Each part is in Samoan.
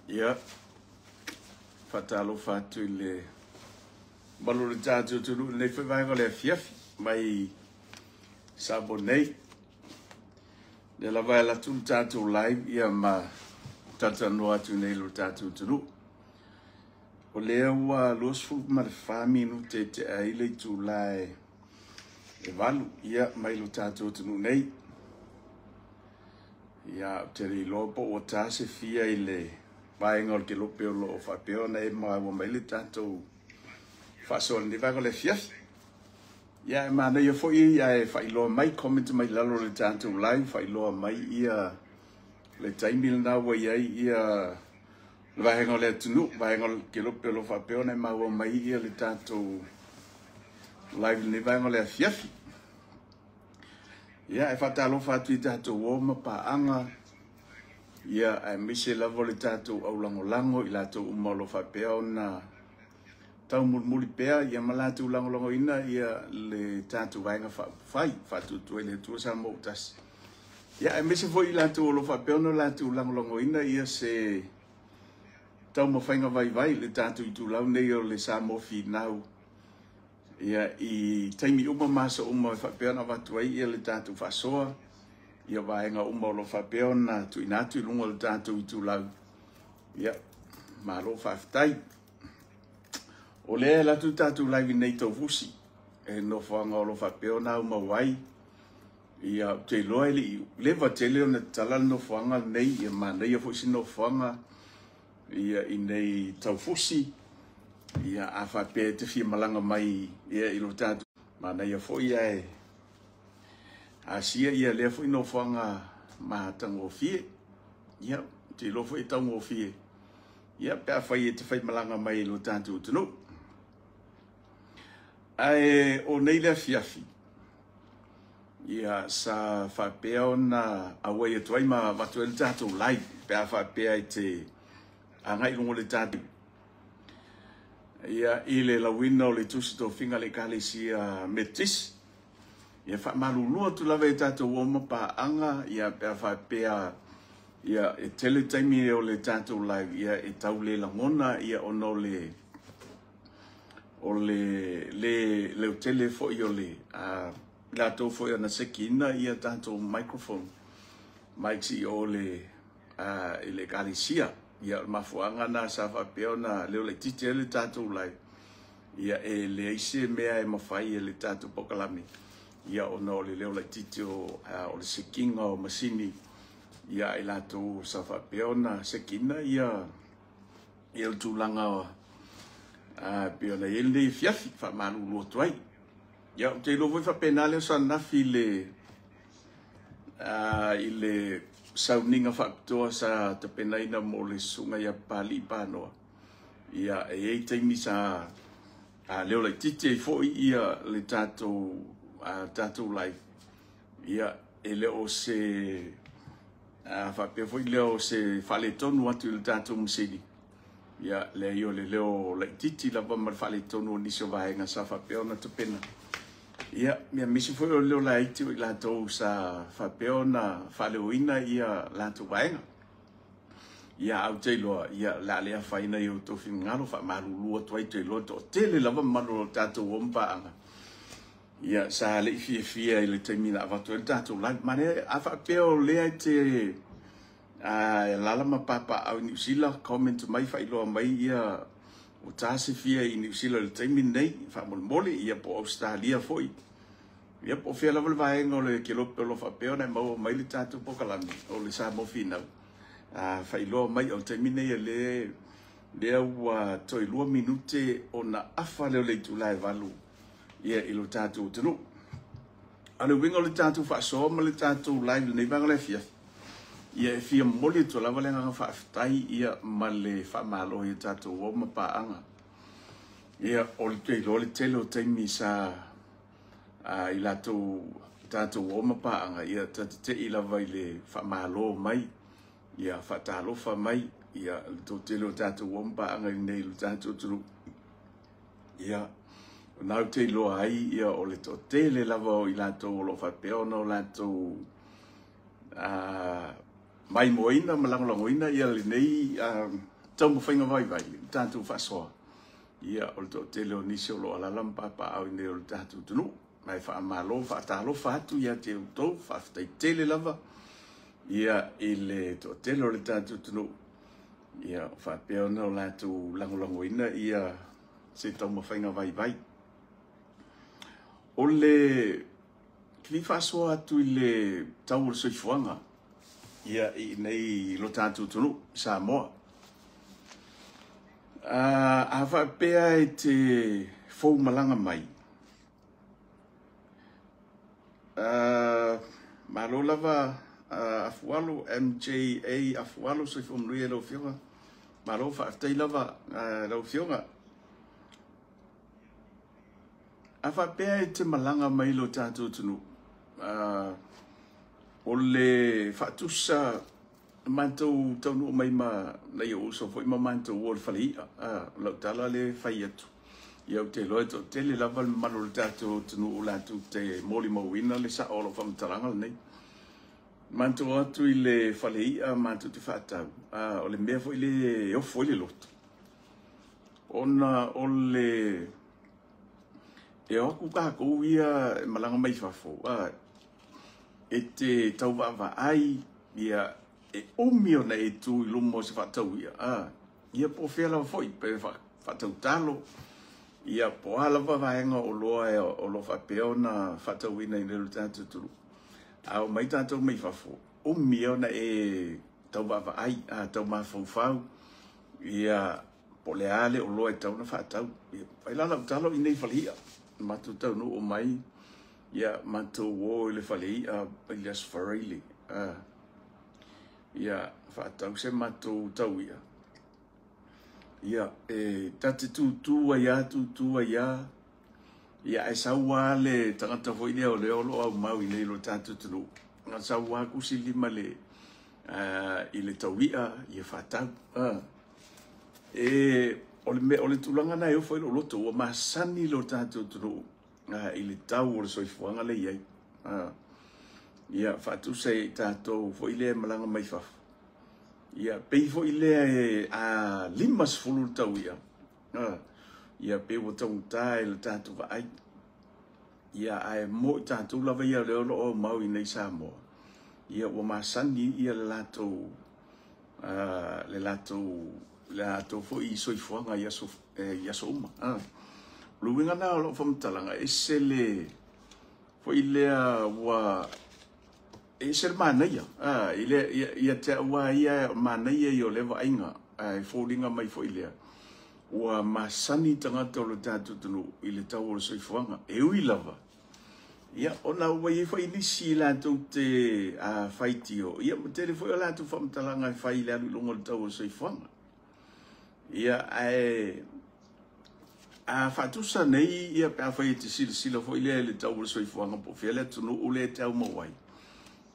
Ia, faatalofa atu i le mamalu o le tatou atunuu i lenei foi vaega o le afiafi mai Samoa nei. O lea lava e alu atu le tatou live ia ma talatalanoa atu nei i lo tatou atunuu. O lea ua 24 minute e tea ai le itula e 8 ia mai lo tatou atunuu nei. Ia, ou te le iloa po ua ta se fia i le vaega o le kelope o lo o faapea ona e maua mai le tatou faasoa i lenei vaega o le afiafi. Ia, e manaia foi ae faailoa mai, comment mai lalo o le tatou live, faailoa mai ia le taimi lena ua i ai ia le vaega o le atunuu, vaega o le kelope o lo o faapea ona e maua mai ia le tatou live i lenei vaega o le afiafi. Ia, e faatalofa atu i tatou uo ma paaga, ia, aemaise lava o le tatou aulagolago i latou uma o lo o faapea ona taumulimuli pea ia ma latou lagolagoina ia le tatou vaega faaupufai faatuatua i le Atua Samoa ua tasi. Ia, aemaise foi i latou o lo o faapea ona latou lagolagoina ia se taumafaiga vaivai i le tatou itulau nei o le Samoa Finau, ia i taimi uma ma aso uma e faapea ona avatu ai ia le tatou faasoa, ia vaega uma o lo o faapea ona tuuina atu i luga o le tatou itulau. Ia, malo faafetai. O lea e alu atu le tatou live nei i Taufusi, e nofoaga o lo o faapea ona aumau ai. Ia, ou te iloa e le i leva tele ona tatala le nofoaga lenei, ia manaia foi se nofoaga ia i nei Taufusi. Ia, a faapea e te fia malaga mai ia i lo tatou, manaia foi ae asia ia lea foi nofoaga matagofie. Ia, ou te iloa foi e taugofie. Ia, pe afai e te faimalaga mai i lo tatou atunuu. Ae o nei le afiafi, ia sa faapea ona auai atu ai ma avatu ai le tatou live, pe a faapea e te agai i luga o le tatou. Ia, i le lauina o le tusi tofiga a le Ekalesia Metotisi. Ia faamalulu atu lava i tatou uo ma paaga, ia pe a faapea ia e tele taimi o le tatou live ia e tau le lagona ia ona o le le leotele foi o le latou foi ona sekiina ia tatou microphone mics i o le i le ekalesia. Ia o le mafuaaga lena sa faapea ona leo laitiiti ai le tatou live, ia e leai se mea e mafai e le tatou polokalame, ia ona o le leo laitiiti o le sekiga o masini ia i latou sa faapea ona sekiina ia le tulaga o pei ona i ai lenei afiafi, faamalulu atu ai. Ia, ou te iloa foi faapena le aso ananafi i le sauniga faapitoa sa tapenaina mo le susuga ia Papalii Panoa. Ia, e i ai taimi sa leo laitiiti ai foi ia le tatou tatou live. Ia, e le o se faapea foi lea o se faaletonu atu i le tatou masini. Ia, leai, o le leo laitiiti lava ma le faaletonu o nisi o vaega sa faapea ona tapena. Ia, aemaise foi o le leo laiti o i latou sa faapea ona faaleoina ia latou vaega. Ia, au te iloa, ia, o le a le afaina i outou finagalo, faamalulu atu ai, te iloa toatele lava mamalu o tatou o ma paaga. Ia, sa le i fiafia i le taimi na avatu ai le tatou live. Ma le, a faapea o lea e te alaala ma papaaao i Niu Sila, comment mai, faailoa mai ia o ta se fia i Niu Sila i le taimi lenei, faamolemole, ia po o Ausetalia foi. Ia po o fea lava le vaega o le kelope o lo o faapea ona e maua mai le tatou polokalame o le Samoa Finau. Faailoa mai, o le taimi nei e lea ua toe 2 minute ona afa lea o le itula e 8 ia i lo tatou atunuu. A o le uiga o le tatou faasoa ma le tatou live lenei vaega o le afiafi, ia e fia momoli atu lava le agaga faafetai ia ma le faamalo i tatou uo ma paaga. Ia, o le te iloa le tele o taimi sa i latou tatou uo ma paaga, ia tatetei lava i le faamalo mai, ia faatalofa mai, ia le toatele o tatou uo ma paaga i nei i le tatou atunuu. Ia, o na ou te iloa ai, ia, o le toatele lava o i latou o lo o faapea ona o latou maimoaina ma lagolagoina ia lenei taumafaiga vaivai le tatou faasoa, ia o le toatele o nisi o lo o alaala ma papaaao i inei o le tatou atunuu. Ma e faamalo faatalofa atu ia te outou, faafetai tele lava ia i le toatele o le tatou atunuu, ia faapea ona o latou lagolagoina ia se taumafaiga vaivai. O le fia faasoa atu i le tau o le soifuaga ia i inei i lo tatou atunuu i Samoa. A faapea e te fou malaga mai, malo lava Afualo, MJA Afualo, soifua manuia i lau Afioga. Malo faafetai lava lau Afioga. A faapea e te malaga mai lo tatou atunuu, o le faatusa matou taunuu mai ma nai ou uso foi ma matou o i le fale i'a. O lau tala lea e fai atu, ia ou te iloa e toatele lava le mamalu o le tatou atunuu latou te molimauina le sao o lau faamatalaga lenei. Matou o atu i le fale i'a matou te faatau, o le mea foi lea e ofo ai le loto, ona o le e o atu tatou ia e malaga mai fafo, e te tau vaavaai, ia e umi ona e tu i luma o se faatau i'a, ia po o fea lava foi, pe faatau talo, ia po o a lava vaega o oloa o lo o faapea ona faatauina i inei i lo tatou atunuu. A o mai tatou mai fafo, umi ona e tau vaavaai, tau mafaufau, ia po o le a le oloa e tatau ona faatau. Ia, fai la lau tala o i inei i fale i'a. Matou taunuu mai, ia matou o i le fale i'a i le Aso Faraile, ia faatau se matou tau i'a. Ia, e ta te tutu ai lava, tutu ai lava, ia ae sau lava le tagata foi lea o lea o lo o aumau i inei i lo tatou atunuu, na sau lava tusi lima i le tau i'a, ia faatau. O le tulaga lena e ofo ai lou loto, ua masani lo tatou atunuu i le tau o le soifuaga lea e i ai. Ia faatusa i tatou foi lea e malaga mai fafo, ia pei foi lea e 50 le tau i'a, ia pei ua taugata i le tatou vaai. Ia ae mo i tatou lava ia lea o lo o aumau i inei i Samoa, ia ua masani ia le latou foi soifuaga i aso uma. O le uiga lena o lau faamatalaga, ese le foi lea ua ese le manaia. Ia te au lava ia, manaia ia o lea vaaiga, e foliga mai foi lea ua masani tagata o le tatou atunuu i le tau o le soifuaga. E ui lava, ia ona ua i ai foi nisi latou te faitio, ia ma tele foi o latou faamatalaga e fai i le alu i luga o le tau o le soifuaga. Ia ae a faatusa nei ia pe afai e te silasila foi lea i le tau o le soifuaga po o fea le atunuu lea e te aumau ai.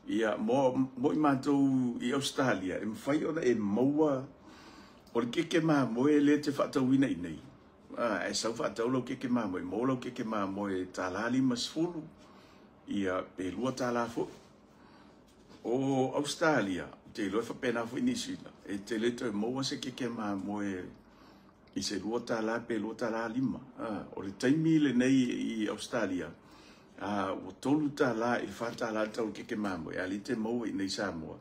Ia mo i matou i Ausetalia, e mafai ona e maua o le keke mamoe lea te faatauina i nei. Ae sau faatau lau keke mamoe, maua lau keke mamoe $1.50, ia pe $2 foi. O Ausetalia, te iloa e faapena foi Niu Sila, e tele toe maua se keke mamoe i se $2 pe $2.50. O le taimi lenei i Ausetalia, ua $3 i le $4 le tau o le keke mamoe, a lea te maua i nei Samoa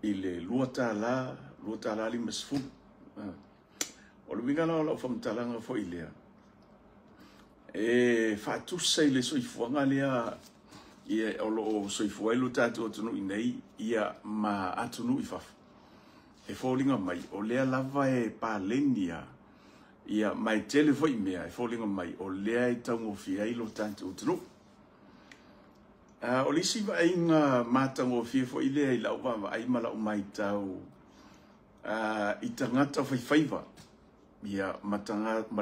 i le $2, $2.50. O le uiga la o lau faamatalaga foi lea, e faatusa i le soifuaga lea ia, o lo o soifua ai lo tatou atunuu i nei, ia ma atunuu i fafo. E foliga mai, o lea lava e paleni lava, ia, ma e tele foi mea e foliga mai, o lea e taugofie ai lo tatou atunuu. O le isi vaaiga matagofie foi lea i lau vaavaai ma lau matau i tagata faifaiva, ia, ma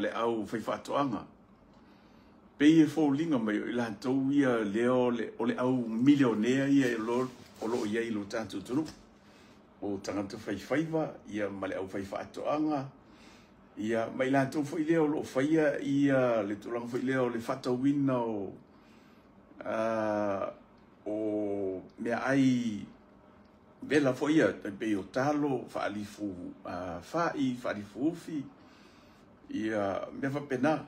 le au faifaatoaga, pei e foliga mai o i latou ia lea o le au milionea ia o lo o i ai i lo tatou atunuu. O tagata faifaiva, ia, ma le au faifaatoaga, ia, ma i latou foi lea o lo o faia ia le tulaga foi lea o le faatauina o meaai vela foi ia, e pei o talo, faalifu fa'i, faalifu ufi, ia mea faapena.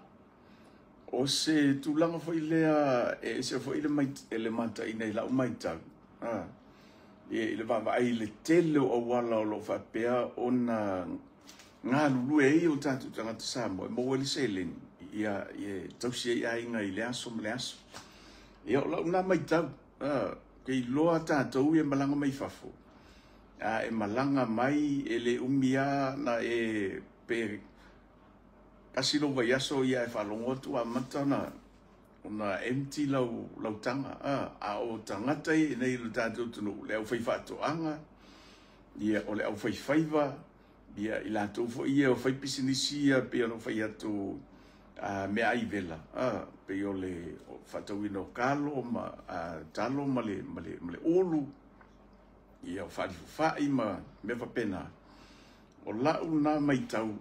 O se tulaga foi lea e ese foi le mataina i lau maitau, i le vaavaai i le tele o auala o lo o faapea ona galulue ai o tatou tagata Samoa e maua ai le seleni, ia e tausi ai aiga i le aso ma le aso. Ia o lau na maitau, ke iloa tatou ia malaga mai fafo, e malaga mai e le umia na e pe tasi lou vaiaso ia e faalogo atu amata ona empty lau taga, a o tagata ia nei i le tatou atunuu, le aufaifaatoaga, ia o le aufaifaiva, ia i latou foi ia o faipisinisi ia pei ona fai atu meaai vela, pei o le faatauina o kalo ma talo ma le ulu, ia o faalifofai ma mea faapena. O lau na maitau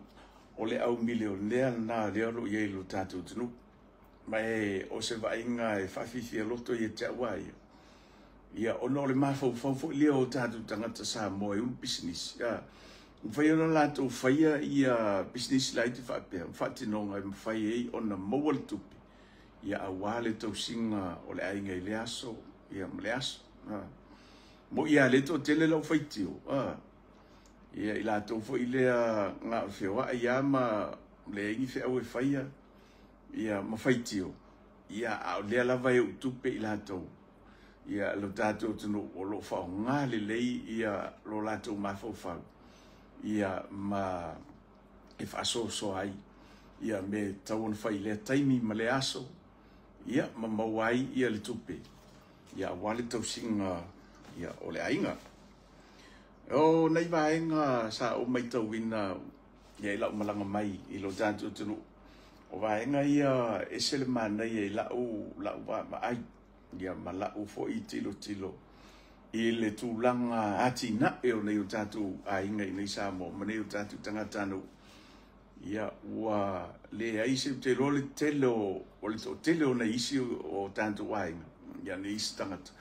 o le au milionea na lea o lo o i ai i lo tatou atunuu. Ma e o se vaaiga e faafifia loto ia te au a ia. Ia ona o le mafaufau foi lea o tatou tagata Samoa e ulu pisinisi. Mafai ona latou faia ia pisinisi laiti faapea, faatinoga e mafai ai ona maua le tupe, ia aua le tausiga o le aiga i le aso, ia ma le aso. Mo ia le toatele lau faitio, ia i latou foi lea ngā feoai ia ma le ingi feau e faia, ia ma faitio, ia a o lea lava e utupe i latou, ia lo tatou atunuu o lo o faaaoga lelei ia lo latou mafaufau, ia ma e faasoasoa ai, ia me tatau ona fai i lea taimi ma le aso, ia ma maua ai ia le tupe, ia aua le tausiga ia o le aiga. O nai vaega sa ou maitauina ia i lau malaga mai i lo tatou atunuu, o vaega ia ese le manaia i lau vaavaai, ia ma lau foi tilotilo i le tulaga atinae o nei o tatou aiga i nei Samoa ma nei o tatou tagatanuu. Ia ua leai se te iloa le tele o le toatele o nai isi o tatou aiga, ia nei isi tagata,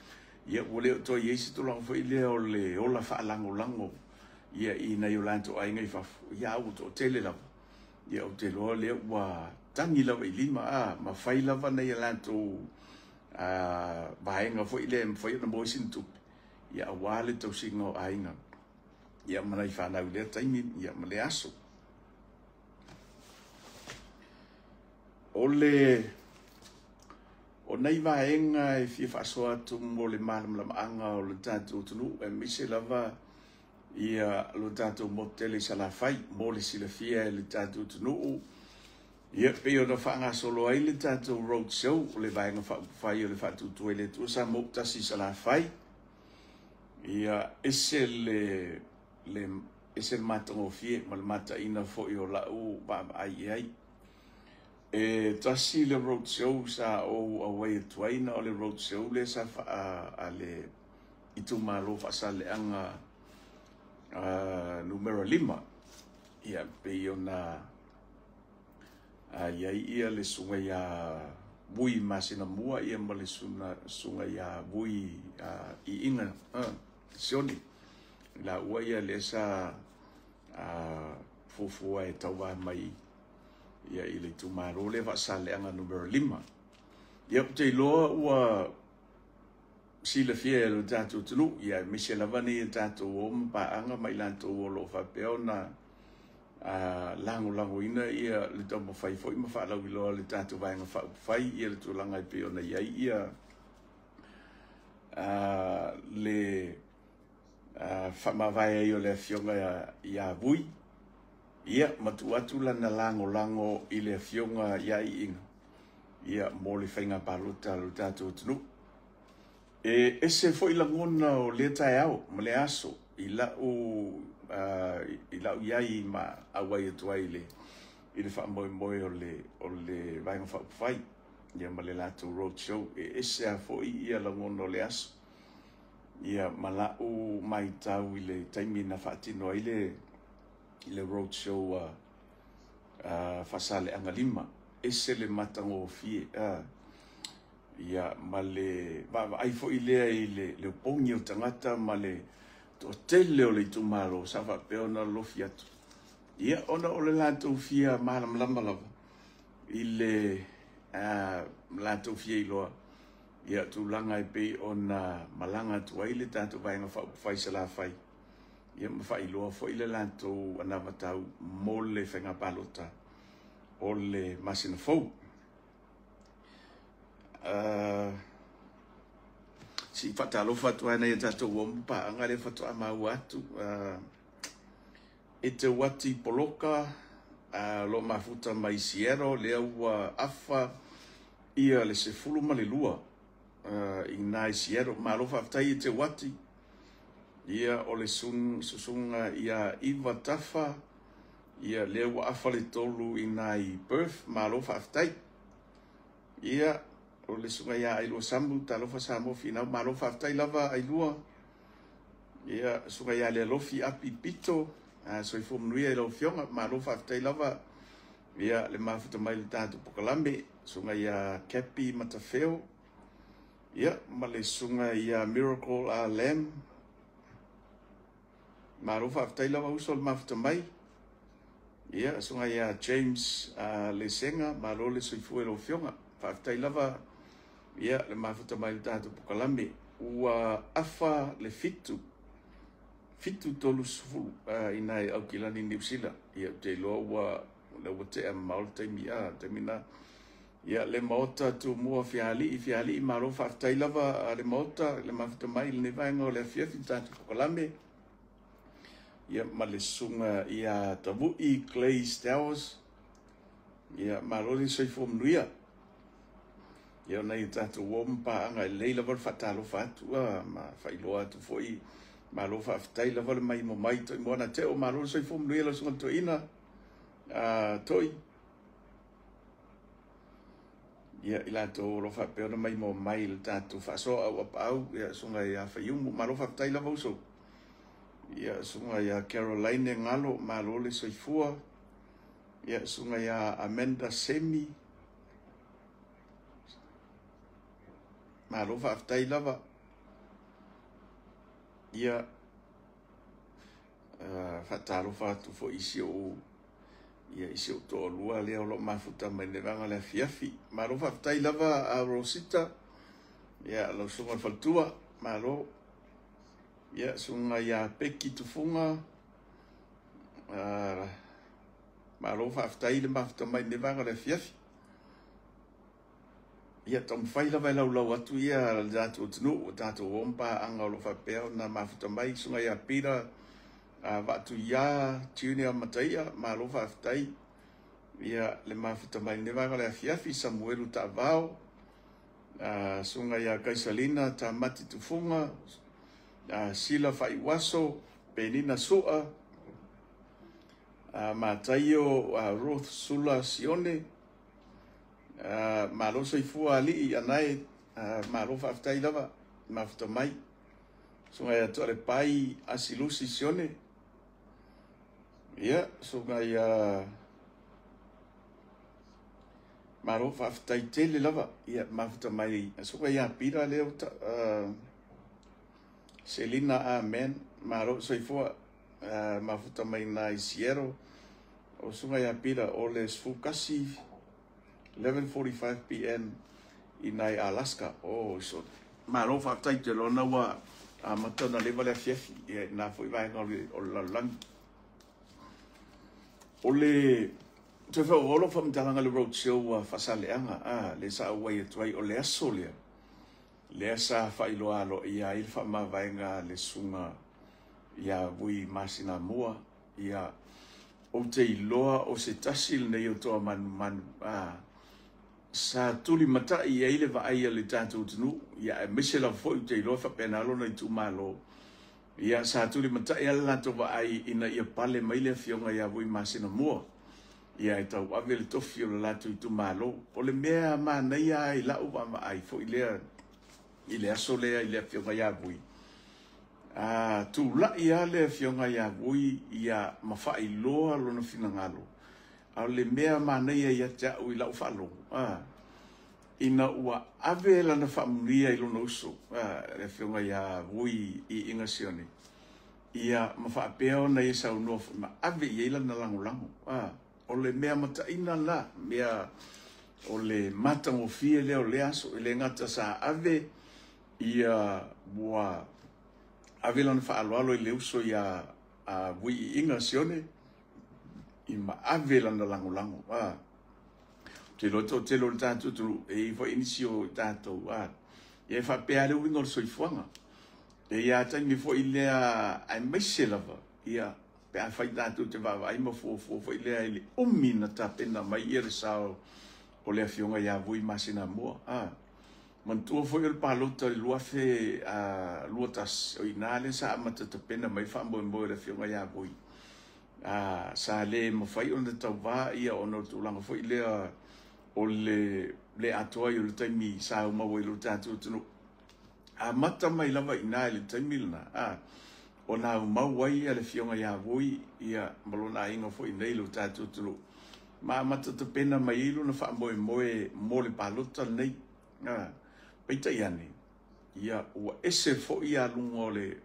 ia ua le o toe i ai se tulaga foi lea o le ola faalagolago ia i nai o latou aiga i fafo, ia ua toatele lava. Ia ou te iloa lea ua tagi lava i lima, ma fai lava nai a latou vaega foi lea e mafai ona maua ai sina tupe, ia aua le tausiga o aiga, ia ma nai fanau i lea taimi, ia ma le aso. O nai vaega e fia faasoa atu mo le malamalamaaga o le tatou atunuu, aemaise lava ia lo tatou motu tele i Salafai, mo le silafia e le tatou atunuu. Ia pei ona faagasolo ai le tatou road show, o le vaega faaupufai o le Faatuatua i le Atua Samoa ua tasi i Salafai. Ia ese le matagofie ma le mataina foi o lau vaavaai i ai. E tasi le road show sa ou auai atu ai, na o le road show lea sa a le itumalo Faasaleleaga numera 5. Ia pei ona i ai ia le susuga ia Vui Masinamua ia ma le susuga ia Vui Iiga Sioni. La ua ia lea sa fuafua e tauva mai ia i le itumalo lea Faasaleleaga numera 5. Ia ou te iloa ua silafia e lo tatou atunuu, ia aemaise lava nei e tatou o ma paaga ma i latou o lo o faapea ona lagolagoina ia le taumafai foi ma faalauiloa le tatou vaega faaupufai ia le tulaga e pei ona i ai ia le faamavae ai o le afioga ia Vui, ia ma tuu atu lana lagolago i le afioga ia Iiga, ia mo le faiga palota a lo tatou atunuu. E ese foi lagona o lea taeao ma le aso i lau iai ma auai atu ai i le faamoemoe o le vaega faaupufai, ia ma le latou road show. E ese lava foi ia lagona o le aso, ia ma lau maitau i le taimi na faatino ai le road show a Faasaleleaga 5. Ese le matagofie, ia ma le vaavaai foi lea i le opogi o tagata ma le Toatele o le itumalo sa faapea ona lofi atu. Ia, ona o le latou fia malamalama lava i le latou fia iloa ia tulaga e pei ona malaga atu ai le tatou Vaega Faaupufai Salafai, ia ma faailoa foi le latou anavatau mo le faiga palota o le masina fou. Si faatalofa atu ai nei tatou uo ma paaga lea faatoa maua atu. E te uati poloka lo mafuta mai Seattle lea ua afa ia le 12 i nai Seattle. Malo faafetai e te uati. Ia o le susuga ia Iva Tafa, ia lea ua afa le 3 i nai Perth. Malo faafetai. Ia o le susuga ia Ailua Samu, talofa Samoa finau, malo faafetai lava Ailua. Ia susuga ia Lealofi Api Pito, soifua manuia i lau afioga, malo faafetai lava. Ia le mafuta mai le tatou pokalame, susuga ia Capi Matafeo, ia ma le susuga ia Miracle Lam. Malo faafetai lava uso le mafuta mai. Ia susuga ia James Lesenga, malo le soifua i lau afioga. Faafetai lava ia le mafuta mai le tatou pokalame. Ua afa le 7:30 i nai Aukilani Niu Sila. Ia ou te iloa ua le ua tea mamao le taimi taimi na. Ia le maota tumua fiali'i malo faafetai lava le maota le mafuta mai le vaega o le afiafi tatou pokalame. Ia ma le susuga ia Tavu'i Clay Stowers. Ia malo le soifua manuia. Ia ona i tatou uo ma paaga e lelei lava le faatalofa atu ma faailoa atu foi. Malo faafetai lava le maimo mai toi moana teo, malo le soifua manuia lau susuga toeaina toi. Ia i latou o lo o faapea ona maimoa mai le tatou faasoa au apaau, ia susuga ia Faiumu, malo faafetai lava uso. Ia susuga ia Caroline Galo, malo le soifua. Ia susuga ia Amanda Semi, malo faafetai lava. Ia faatalofa atu foi i si ou toalua lea o lo o mafuta mai le vaega o le afiafi. Malo faafetai lava a Rosita, ia lau susuga i le faletua, malo. Ia susuga ia Peki Tufuga, malo faafetai le mafuta mai le vaega o le afiafi. Ia taumafai lava e laulau atu ia le tatou atunuu, o tatou uo ma paaga o lo o faapea ona mafuta mai. Susuga ia Peter Vaatuia Junior Mataia, malo faafetai. Ia le mafuta mai le vaega o le afiafi. Samuelu Taavao, susuga ia Kaisalina Tamati Tufuga, Sila Faiuaso, Penina Sua, Mataio Ruth Sula Sione, malo soifua alii anae, malo faafetai lava mafuta mai. Susuga ia Toalepai Asilusi Sione, ia susuga ia malo faafetai tele lava ia mafuta mai. Susuga ia Pira lea Selina Amen, malo soifua mafuta mai nai Seattle. O susuga ia Pira o le 11 11:45 p.m. i nai Alaska. Oh, so malo faafetai tele ona ua amata ona leva le afiafi ia na foi vaega o le lalolagi. O le toe faaauau faamatalaga le road show ua faasaleaga le sa auai atu ai o le aso lea lea sa faailoa aloaia ai le faamavaega le susuga ia Vui Masinamua. Ia ou te iloa o se tasi lenei o toa manumanu sa tuli matai ai le vaai a le tatou atunuu. Ia aemaise lava foi ou te iloa faapena lona itumalo. Ia sa tuli matai ai le latou vaai ina ia pale mai le afioga ia Vui Masinamua. Ia e tau ave le tofi o le latou itumalo. O le mea manaia ai lau vaavaai foi lea i le aso lea i le afioga ia Vui. Tulai lava le afioga ia Vui ia ma faailoa lona finagalo. A o le mea manaia ia te au i lau faalogo, ina ua ave lana faamanuia i lona uso, le afioga ia Vui i Inga Sione. Ia ma faapea ona ia saunoa foi ma ave i ai lana lagolago. O le mea mataina la, mea o le matagofie lea o le aso, e le gata sa ave ia ua ave lana faaaloalo i le uso ia a Vui Iiga Sione, i ma ave lana lagolago. Te loa toatele o le tatou atunuu, e i ai foi nisi o tatou, ia e faapea le uiga o le soifuaga. E ia taimi foi lea aemaise lava, ia pe afai tatou te vaavaai ma fuafua foi lea i le umi na tapena mai ia le sao o le afioga ia Vui Masinamua. Manatua foi o le palota i le 2021, o ina lea sa amata tapena mai faamoemoe o le afioga ia Vui. Sa le mafai ona tauvā ia ona o le tulaga foi lea o le le atoa ai o le taimi sa aumau ai i lo tatou atunuu. Amata mai lava i ina i le taimi lena, ona aumau ai le afioga ia Vui ia ma lona aiga foi nei i lo tatou atunuu. Ma amata tapena mai ai lona faamoemoe mo le palota lenei. Peitai ane, ia ua ese foi aluga o le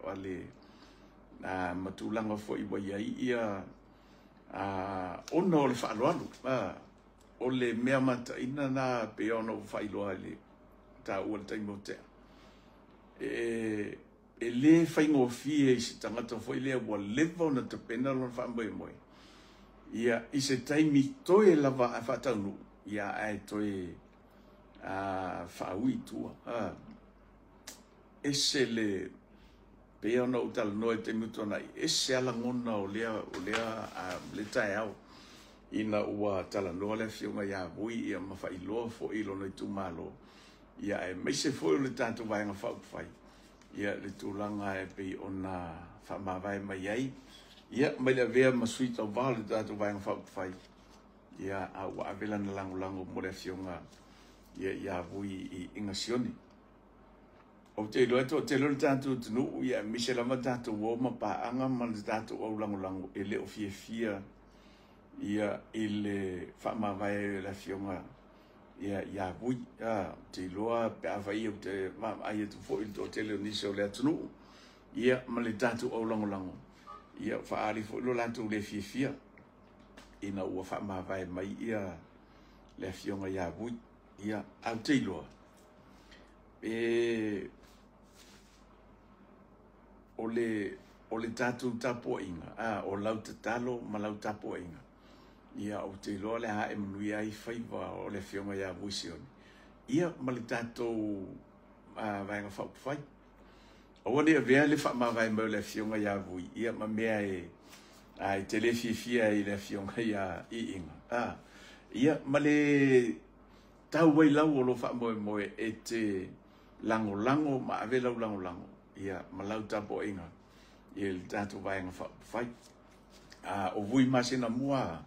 ma tulaga foi ua i ai ia ona o le faaaloalo. O le mea mataina na pei ona ou faailoa i le taua i le taimi o tea. E le faigofie i se tagata foi lea ua leva ona tapena lona faamoemoe. Ia i se taimi toe lava a faataunuu, ia ae toe faaui i tua. Ese le pei ona ou talanoa i le taimi ua tuanai, ese lava lagona o lea taeao ina ua talanoa le afioga ia Vui ia ma faailoa foi i lona itumalo, ia aemaise foi o le tatou Vaega Faaupufai, ia le tulaga e pei ona faamavae mai ai, ia mai le avea ma sui tauva o le tatou Vaega Faaupufai, ia a ua ave lana lagolago mo le afioga ia Vui Iiga Sione. Ou te iloa e toatele o le tatou atunuu, ia aemaise lava tatou uo ma paaga ma le tatou aulagolago e le o fiafia ia i le faamavae ai o le afioga ia Vui. Ou te iloa pe afai ou te vaavaai atu foi i le toatele o nisi o le atunuu, ia ma le tatou aulagolago, ia faaali foi lo latou le fiafia ina ua faamavae mai ia le afioga ia Vui. Ia, ae ou te iloa o le tatou tapuaiga, o lau tatalo ma lau tapuaiga, ia ou te iloa le a e manuia ai faiva o le afioga ia Vui Sione, ia ma le tatou Vaega Faaupufai. Aua ne i avea le faamavae mai o le afioga ia Vui, ia ma mea e te le fiafia ai i le afioga ia Iiga. Ia ma le tau ai lau o lo faamoemoe e te lagolago ma ave lau lagolago, ia ma lau tapuaiga i le tatou Vaega Faaupufai. O Vui Masinamua,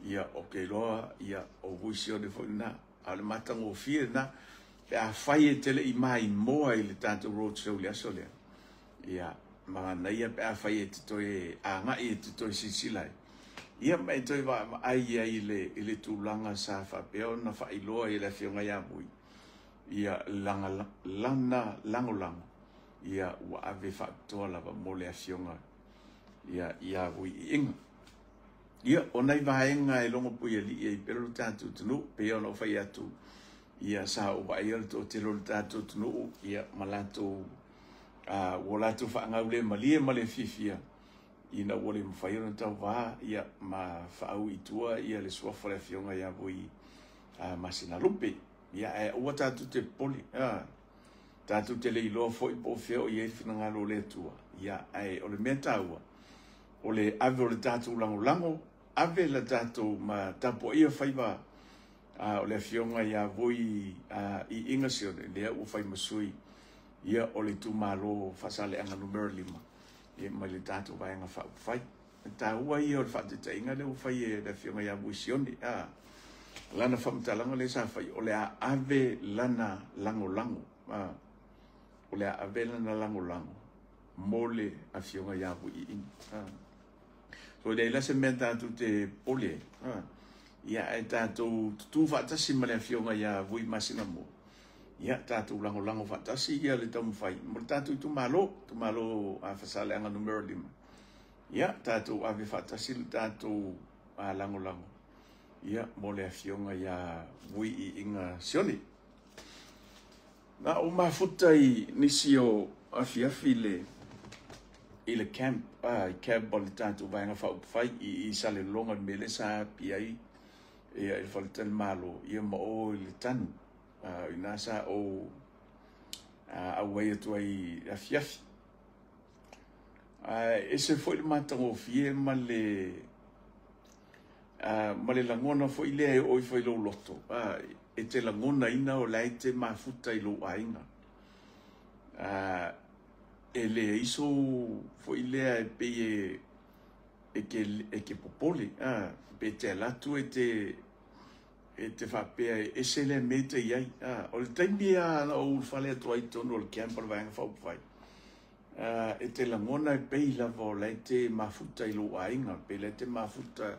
ia o ke iloa, ia o Vui Sione foi lena. A o le matagofie lena, pe afai e te le i maimoa i le tatou roadshow i le aso lea, ia manaia pe afai e te toe agai e te toe silasila ai, ia ma e toe vaavaai ai i le tulaga sa faapea ona faailoa i le afioga ia Vui, ia lana lagolago, ia ua ave faapitoa lava mo le afioga ia Vui Iiga. Ia, o nai vaega e logo puialii ai pea lo tatou atunuu, pei ona ou fai atu, ia sa ou vaaia le toatele o le tatou atunuu, ia ma latou ua latou faagaulemalie ma le fiafia ina ua le mafai ona tauvā, ia ma faaui i tua ia le suafa o le afioga ia Vui Masinalupe. Ia ae aua tatou te popole, tatou te le iloa foi po o fea o i ai le finagalo o le Atua, ia ae o le mea taua, o le ave o le tatou lagolago, ave le tatou ma tapuaia faiva o le afioga ia Vui Iiga Sione, lea ua fai ma sui ia o le itumalo Faasaleleaga numera 5, ia mai le tatou Vaega Faaupufai. E taua ia o le faataitaiga lea ua fai e le afioga ia Vui Sione. Lana faamatalaga lea sa fai, o le a ave lana lagolago, o le a ave lana lagolago mo le afioga ia Vui Iiga. So leai la se mea tatou te popole ai, ia ae tatou tutū faatasi ma le afioga ia Vui Masinamua, Ia, tatou lagolago faatasi ia le taumafai mo le tatou itumalo, itumalo a Faasaleleaga Nu.5. Ia, tatou ave faatasi le tatou lagolago ia mo le afioga ia Vui Iiga Sione. Na ou mafuta i nisi o afiafi i le camp, i camp o le tatou Vaega Faaupufai i Salelologa, le mea lea sa api ai ia i le faletalimalo ia ma o i le tanu. Ina sa ou auai atu ai i afiafi. Ae ese foi le matagofie ma le lagona foi lea e oo ifo i lou loto, e te lagonaina o la e te mafuta i lou aiga. E leai sou foi lea e pei e te popole, pe te alu atu e te faapea e ese lea mea e te i ai. O le taimi lava na ou ulufale atu ai i totonu o le camp o le Vaega Faaupufai, e te lagona e pei lava o la e te mafuta i lou aiga, pe la e te mafuta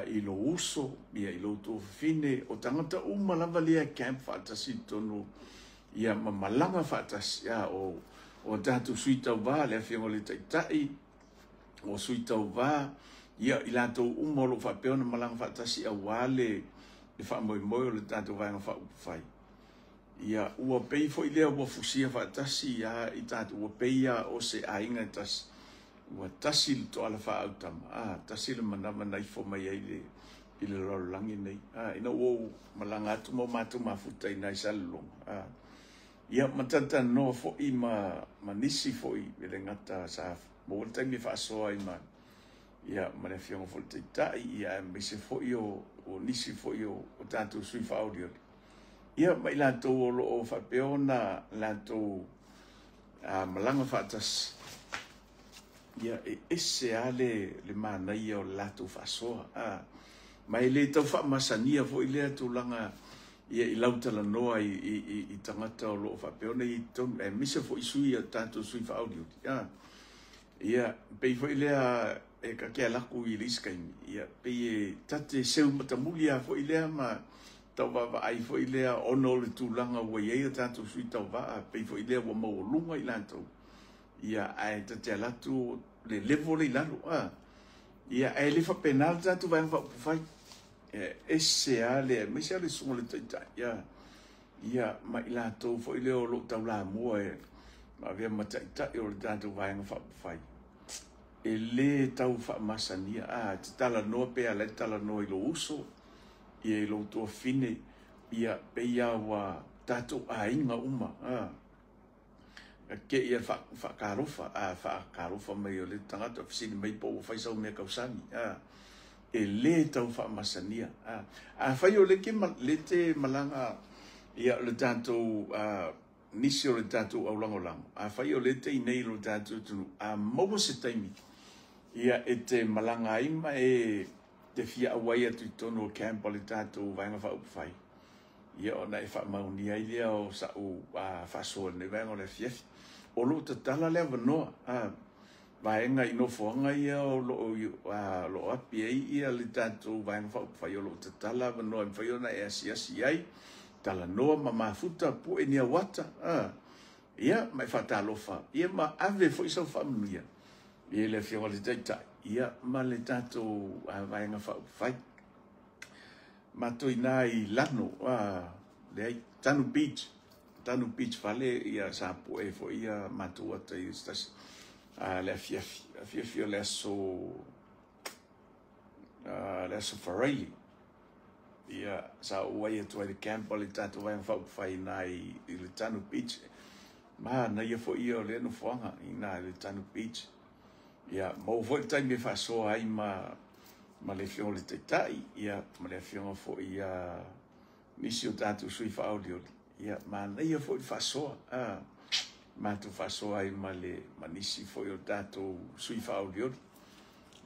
i lou uso, ia i lou tuafafine, o tagata uma lava lea camp faatasi i totonu, ia ma malaga faatasi, o tatou sui tauva, le afioga i le Taitai, o sui tauva, ia i latou uma o lo o faapea ona malaga faatasi aua le faamoemoe o le tatou Vaega Faaupufai. Ia, ua pei foi lea ua fusia faatasi i tatou, ua pei lava o se aiga e tasi, ua tasi le toala faaautama, tasi le manava na ifo mai ai i le lalolagi nei. Ina ua ou malaga atu ma o matou mafuta i nai Salelologa, ia ma talatalanoa foi ma nisi foi e le gata sa maua le taimi e faasoa ai ma le afioga foi i le Taitai, ia aemaise foi o nisi foi o tatou sui faaolioli, ia ma i latou o lo o faapea ona latou malaga faatasi. Ia, e ese lava le manaia o le latou faasoa. Ma e le tau faamasania foi lea tulaga ia i lautalanoa i tagata o lo o faapea ona i totonu, aemaise foi sui o tatou sui faaolioli. Ia, pei foi lea e kake alaku i le isi taimi, ia, pei e tate seu matamuli lava foi lea ma tau vaavaai foi lea ona o le tulaga ua i ai o tatou sui tauvaa, pei foi lea ua maualuga i latou. Ia, ae tate alatu le level le i lalo. Ia, ae le faapena le tatou Vaega Faaupufai. E ese lava le, aemaise lava le susuga i le Taitai. Ia, ma i latou foi lea o lo o taulamua e avea ma taitai o le tatou Vaega Faaupufai. E le tau faamasania. Te talanoa pe ala e talanoa i lou uso, ia i lou tuafafine, ia pei lava ua tatou aiga uma. Ke ia faakalofa, faakalofa mai o le tagata fesili mai po ua fai sau mea kausani. E le tau faamasania. Afai o le te malaga ia le tatou nisi o le tatou aulagolago, afai o le te inei i lo tatou atunuu, a maua se taimi, ia e te malaga ai ma e te fia auai atu i totonu o camp o le tatou Vaega Faaupufai, ia ona e faamaunia ai lea o sa'u faasoa i lenei vaega o le afiafi. O loo tatala le avanoa, vaega i nofoaga ia o loo api ai ia le tatou Vaega Faaupufai, o loo tatala avanoa e mafai ona e asiasi ai, talanoa ma mafuta, pue ni auata, ia ma e faatalofa, ia ma ave foi sau faamanuia i le afioga i le Taitai, ia ma le tatou Vaega Faaupufai. Matou ina i Lano, leai, Tanu Beach, Tanu Beach fale, ia sa pue foi ia matou ata i se tasi, le afiafi, afiafi o le aso Faraili. Ia, sa ou ai atu ai le camp o le tatou Vaega Faaupufai ina i le Tanu Beach. Manaia foi ia o lea nofoaga ina i le Tanu Beach. Ia, maua foi le taimi e faasoa ai ma le afioga i le Taitai, ia, ma le afioga foi ia nisi o tatou sui faaolioli. Ia, manaia foi le faasoa. Matou faasoa ai ma nisi foi o tatou sui faaolioli.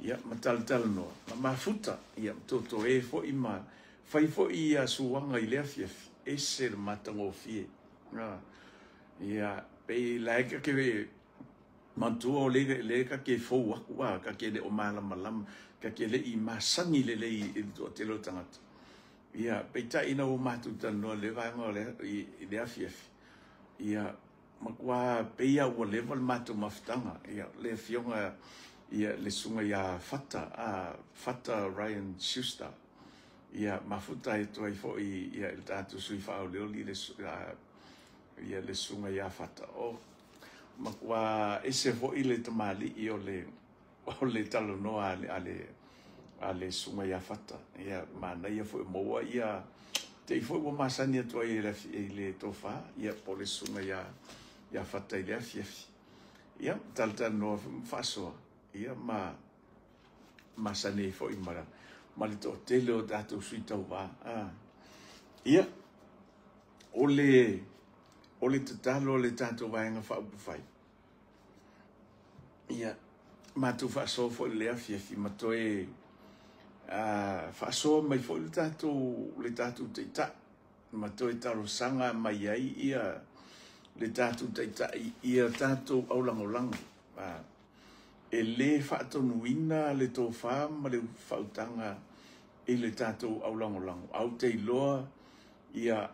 Ia, ma talatalanoa, ma mafuta, ia, ma totoe foi ma fai foi ia suaga i le afiafi, ese le matagofie. Ia, pei la e kake mantua o le kake fou aku, kake le o malamalama, kake le i masani lelei i le toatele o tagata. Ia, peitai ina ua matou talanoa i le vaega o le, i le afiafi, ia, matua pei lava ua leva le matou mafutaga. Ia, le afioga ia le susuga ia Fata, Fata Ryan Schuster, ia, mafuta atu ai foi ia i le tatou sui faaolioli le, ia le susuga ia Fata. O, matua ese foi le tamalii o le talanoa a le susuga ia Fata. Ia, manaia foi maua ia te i foi ua masani atu ai i le tofa, ia, po le susuga ia Fata i le afiafi. Ia, talatalanoa foi ma faasoa, ia, ma masani ai foi ma le toatele o tatou sui tauva. Ia, o le tatalo o le tatou Vaega Faaupufai, ia, matou faasoa foi le afiafi, ma toe faasoa mai foi le tatou taitai, ma toe talosaga mai ai ia le tatou taitai ia tatou aulagolago. E le faatonuina le tofa ma le faautaga i le tatou aulagolago. Au te iloa ia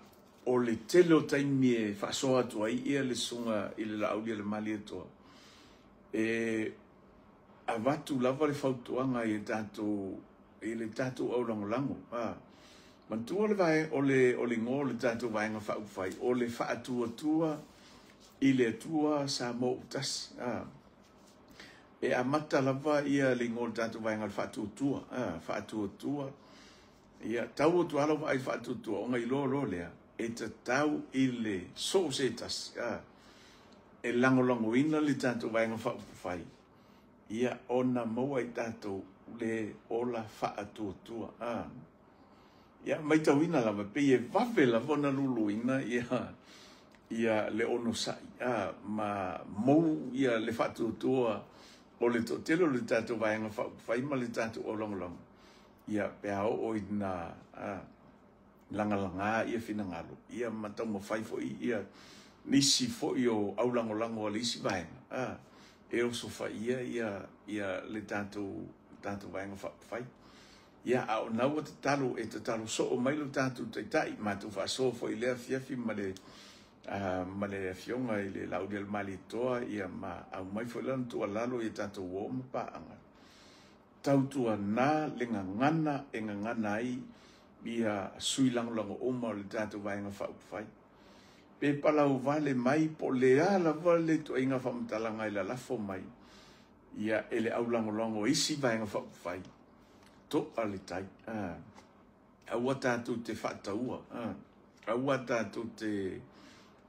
o le tele o taimi e faasoa atu ai ia le susuga i le Laaulialemalietoa, e avatu lava le fautuaga i le tatou aulagolago. Manatua o le igoa o le tatou Vaega Faaupufai, o le faatuatua i le Atua Samoa ua tasi. E amata lava ia le igoa o le tatou vaega o le faatuatua. Faatuatua. Ia, tau atu lava lau vaai faatuatua, ona iloa loa lea, e tatau i le soo se tasi, e lagolagoina le tatou Vaega Faaupufai, ia, ona maua i tatou le ola faatuatua. Ia, maitauina lava, pei e vave lava ona luluina ia le onosai, ma mou ia le faatuatua o le toatele o le tatou Vaega Faaupufai ma le tatou aulagolago. Ia, pe a oo ina lagalaga ia finagalo, ia ma taumafai foi ia nisi foi o aulagolago a le isi vaega, e osofaia ia le tatou Vaega Faaupufai. Ia, a o na ua tatalo, e tatalo soo mai lo tatou taitai, matou faasoa foi i le afiafi ma le afioga i le Laaulialemalietoa, ia ma aumai foi lana tuualalo ia tatou o ma paaga. Tautuana le gagana e gagana ai ia sui lagolago uma o le tatou Vaega Faaupufai. Pe palauvale mai po le a lava le tuaiga faamatalaga i lalafo mai, ia e le aulagolago isi Vaega Faaupufai, to'a le tai. Aua tatou te faataua, aua tatou te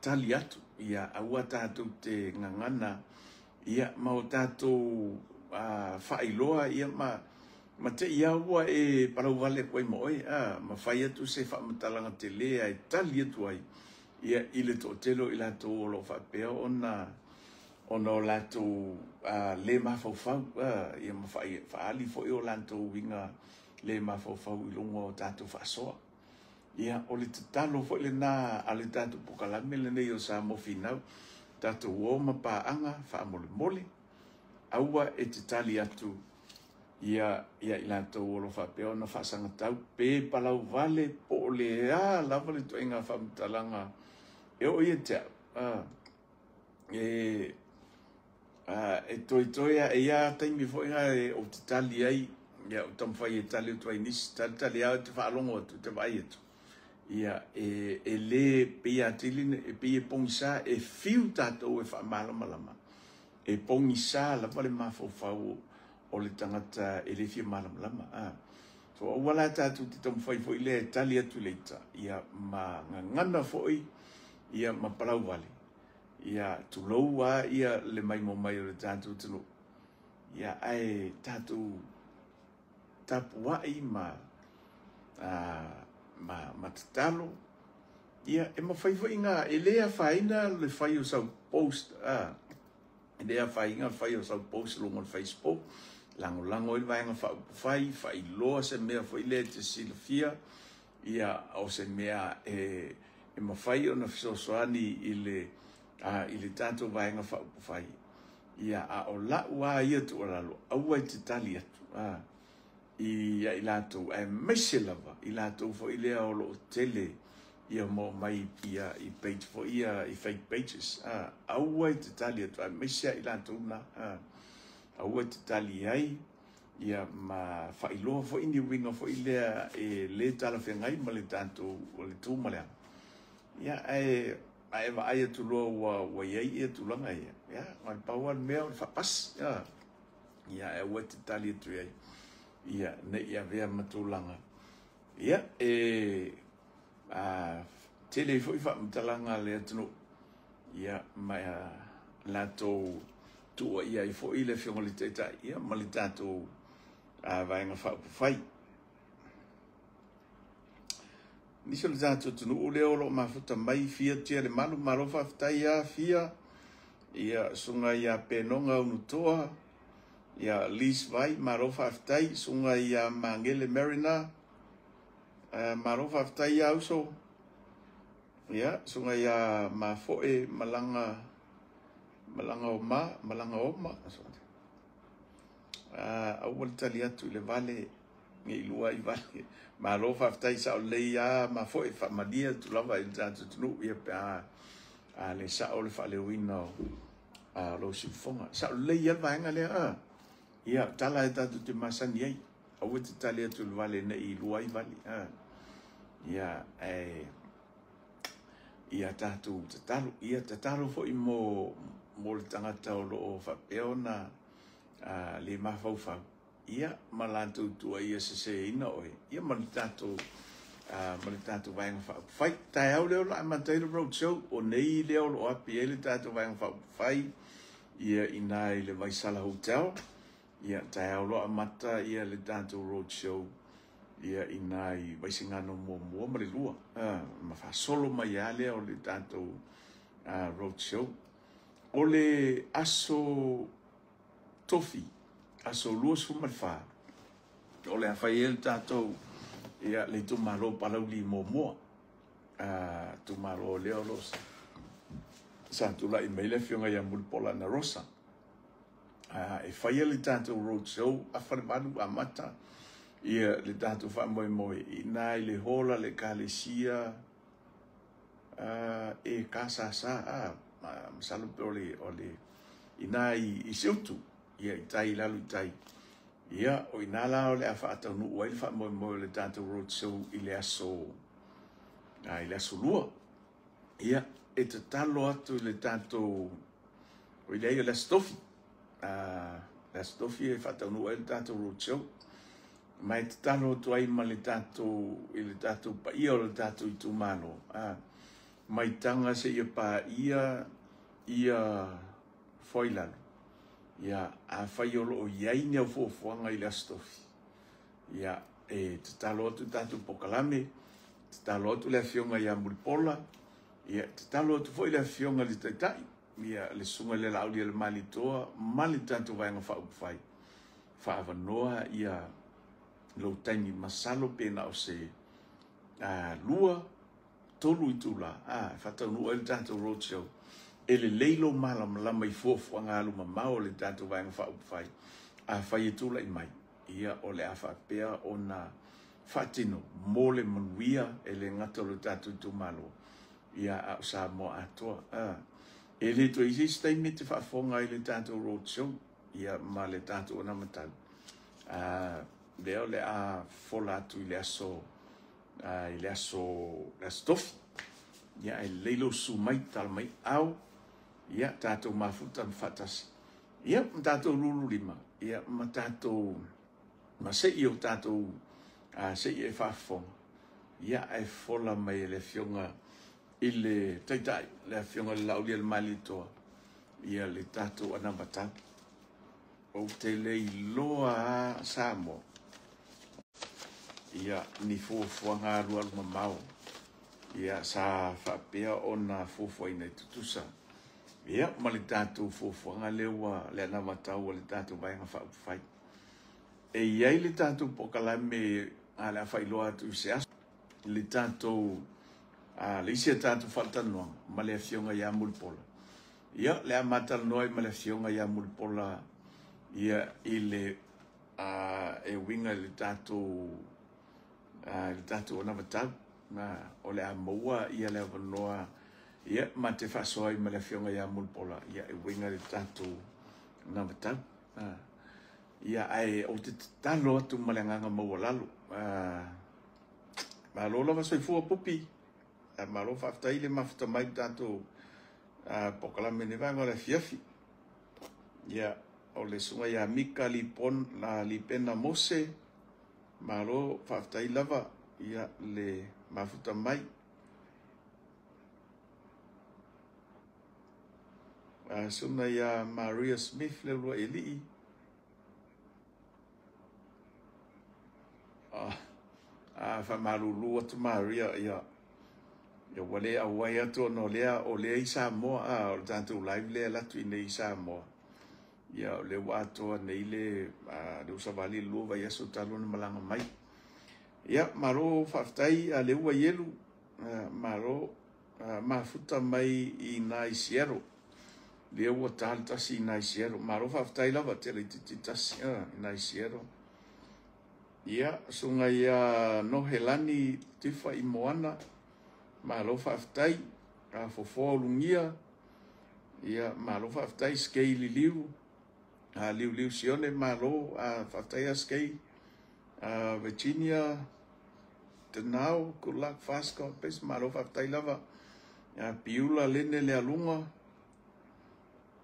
tali atu, ia, aua tatou te gagana, ia, ma o tatou faailoa, ia, ma te ia ua e palauvale koe ma oe, ma fai atu se faamatalaga tele ai tali atu ai, ia, i le toatele o i latou o lo o faapea ona o latou le mafaufau, ia, ma faali foi o latou uiga le mafaufau i luga o tatou faasoa. Ia, o le tatalo foi lena a le tatou polokalame lenei o Samoa Finau, tatou o ma paaga faamolemole, aua e te tali atu ia i latou o lo o faapea ona faasagatau, pe palauvale po o le a lava le tuaiga faamatalaga e oo ia te au. E toetoe a e ia taimi foi na e ou te tali ai, ia, o taumafai e tali atu ai nisi, tali lava te faalogo atu, te vaai atu. Ia, e le pei atili, e pei e pogisa, e fiu tatou e faamalamalama. E pogisa lava le mafaufau o le tagata e le fia malamalama. So, aua la tatou te taumafai foi lea e tali atu le ita, ia, ma gagana foi, ia, ma palauvale. Ia, tulou a ia le maimo mai o le tatou atunuu. Ia, ae tatou tapuai ma tatalo. Ia, e mafai foi ngā, e le afaina le fai o sau post, e le afaina le fai o sau post luga o le Facebook, lagolago i le Vaega Faaupufai, faailoa se mea foi lea e te silafia, ia, o se mea e mafai ona fesoasoani i le tatou Vaega Faaupufai. Ia, a o lau a ia tuualalo, aua e te tali atu. ia i latou, aemaise lava i latou foi lea o loo tele ia mo mai ia i page foi ia i fake pages. Aua e te tali atu, aemaise ia i latou na, aua e te tali ai ia ma faailoa foi ni uiga foi lea e le talafeagai ma le tatou o le tu ma le aga. Ia ae a e vaai atu loa ua iai ia tulaga ia, ia na o le pau lava le mea o le faapasi. Ia ae aua e te tali atu i ai, ia ne i avea ma tulaga ia e tele ai foi faamatalaga a le atunuu, ia ma latou tuuaia ai foi le Afioga i le Taitai ia ma le tatou Vaega Faaupufai. Nisi o le tatou atunuu lea o lo o mafuta mai Fia Tia le Malu, malo faafetai ia Fia, ia susuga ia Penoga Unutoa, ia Liz Vai, malo faafetai, susuga ia Magele Mariner, malo faafetai ia uso, ia susuga ia Mafoe Malaga Malaga Oma, Malaga Oma, aua le tali atu i le vale nei lua ai vale. Malo faafetai, sao lelei lava Mafoe, faamalie atu lava i le tatou atunuu ia pe a le sao le faaleoina o lou siufofoga. Sao lelei lava le vaega lea. Ia, tala e tatou te masani ai. Aua te tali atu i le vale nei lua ai vale. Ia, ae ia tatou tatalo. Ia tatalo foi mo le tagata o lo o faapea ona le mafaufau. Ia ma latou tuuaia seseina oe, ia ma le tatou Vaega Faaupufai. Taeao lea o lo o amata ai le road show, o nei lea o lo o api ai le tatou Vaega Faaupufai ia ina i le Vaisala Hotel. Ia taeao loa amata ia le tatou road show ia ina i Vaisigano 1 ma le 2. Ma faasolo mai lava lea o le tatou road show. O le aso Tofi, aso 24, o le a fai ai le tatou ia le itumalo Palauli muamua. Itumalo lea o lo o sa tulai mai le Afioga ia Mulipola Anarosa. E faia le tatou road show afa le 8 amata ia le tatou faamoemoe ina i le hola le ekalesia e kasasa masalo pe o le ina i Siutu ia i tai lalo i tai. Ia o ina la o le a faataunuu ai le faamoemoe o le tatou road show i le aso 2. Ia e tatalo atu i le tatou o ile ai o le aso Tofi. Le aso Tofi e faataunuu ai le tatou road show. Ma e tatalo atu ai ma le tatou i le tatou paia o le tatou itumalo. Maitaga seia paia ia Foilalo. Ia afai o lo o iai ni au fuafuaga i le aso Tofi. Ia e tatalo atu tatou pokalame, tatalo atu le Afioga ia Mulipola, ia tatalo atu foi le Afioga i le Taitai, ia le susuga i le Laauli o le Malietoa ma le tatou Vaega Faaupufai. Faavanoa ia lou taimi masalo pe na o se 2 3 itula faataunuu ai le tatou road show. E lelei lou malamalama i fuafuaga alumamao o le tatou Vaega Faaupufai. Afai e tulai mai, ia o le a faapea ona faatino mo le manuia e le gata o le tatou itumalo, ia a o Samoa atoa. E le toe i se isi taimi te faafofoga ai le tatou road show ia ma le tatou anavatau. Lea o le a fola atu i le aso Tofi. Ia e lelei lou susu mai, tala mai au, ia tatou mafuta ma faatasi. Ia ma tatou lululima, ia ma tatou ma sei o tatou sei e faafofoga. Ia ae fola mai e le Afioga i le Taitai, le Afioga i le Laauli o le Malietoa, ia le tatou anavatau. Ou te le iloa a Samoa ia ni fuafuaga alualu mamao ia sa faapea ona fuafuaina i tutusa. Ia ma le tatou fuafuaga lea ua le anavatau o le tatou Vaega Faaupufai. E iai le tatou pokalame a le a faailoa atu i se aso le tatou le isi a tatou faatalanoaga ma le Afioga ia Mulipola. Ia le a matalanoa ai ma le Afioga ia Mulipola ia i le e uiga i le tatou anavatau. O le a maua ia le avanoa ia ma te faasoa ai ma le Afioga ia Mulipola ia e uiga i le tatou anavatau. Ia ae ou te tatalo atu ma le agaga maualalo. Malo lava soifua Pupi. Malo faafetai le mafuta mai tatou polokalame i lenei vaega o le afiafi. Ia o le susuga ia Mika Lipena Mose, malo faafetai lava ia le mafuta mai. Susuga ia Maria Smith Leuluailii. Faamalulu atu Maria ia ua le auai atu ona o lea i Samoa, o le tatou live lea e alu atu i inei i Samoa. Ia o lea ua atoa nei le ua savali le 2 vaiaso talu ona malaga mai. Ia malo faafetai a lea ua ielu, malo mafuta mai i nai Seattle. Lea ua ta le 1 i nai Seattle. Malo faafetai lava tele itiiti tasi i nai Seattle. Ia susuga ia Nohelani Tifa i Moana, malo faafetai. Fofoa Ulugia, ia malo faafetai. Skei Liliu, Liuliu Sione, malo faafetai a Skei. Virginia Tenau, good luck fast God bless, malo faafetai lava. Piula Lene Lealuga,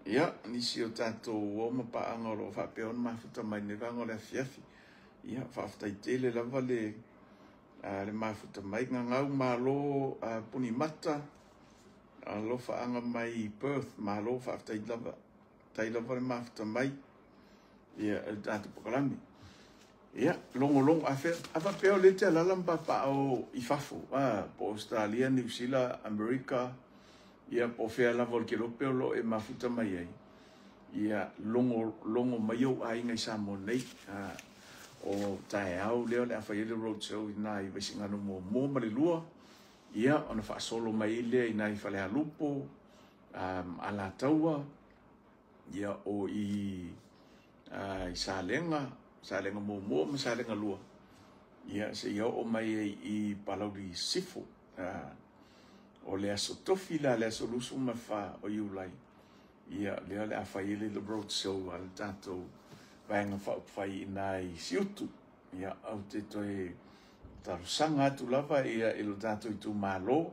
ia nisi o tatou uo ma paaga o lo o faapea ona mafuta mai lenei vaega o le afiafi. Ia faafetai tele lava le mafuta mai. Gagau malo Punimata, alofaaga mai Perth, malo faafetai lava. Faafetai lava le mafuta mai ia le tatou polokalame. Ia logologo a faapea o lea e te alaala ma papaaao i fafo, po o Australia, Niu Sila, Amerika, ia po o fea lava o le kelope o lo o e mafuta mai ai. Ia logo mai ou aiga i Samoa nei. O taeao lea o le a fai ai le road show i nai Vaisigano 1 ma le 2, ia ona faasolo mai lea i nai Falealupo, Alataua, ia o i Salega, Salega 1 ma Salega 2, ia seia oo mai ai i Palauli Sisifo. O le aso tofi la, le aso 24 o Iulai, ia lea o le a fai ai le road show a le tatou vaega faaupufai i nai Siutu. Ia ou te toe talosaga atu lava ia i lo tatou itumalo,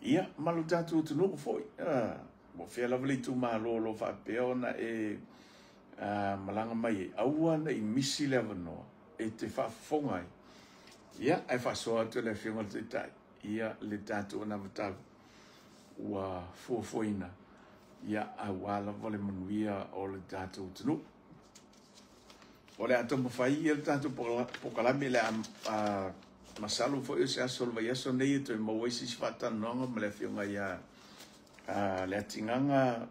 ia ma lo tatou atunuu foi. Po o fea lava le itumalo o lo o faapea ona e malaga mai ai, aua ne i misi le avanoa e te faafofoga ai. Ia ae faasoa atu e le Afioga i le Taitai ia le tatou anavatau ua fuafuaina, ia aua lava le manuia o le tatou atunuu. O le a taumafai ia le tatou polokalame le a masalo foi o se aso o le vaiaso nei e toe maua ai se isi faatalanoaga ma le Afioga ia Leatigaga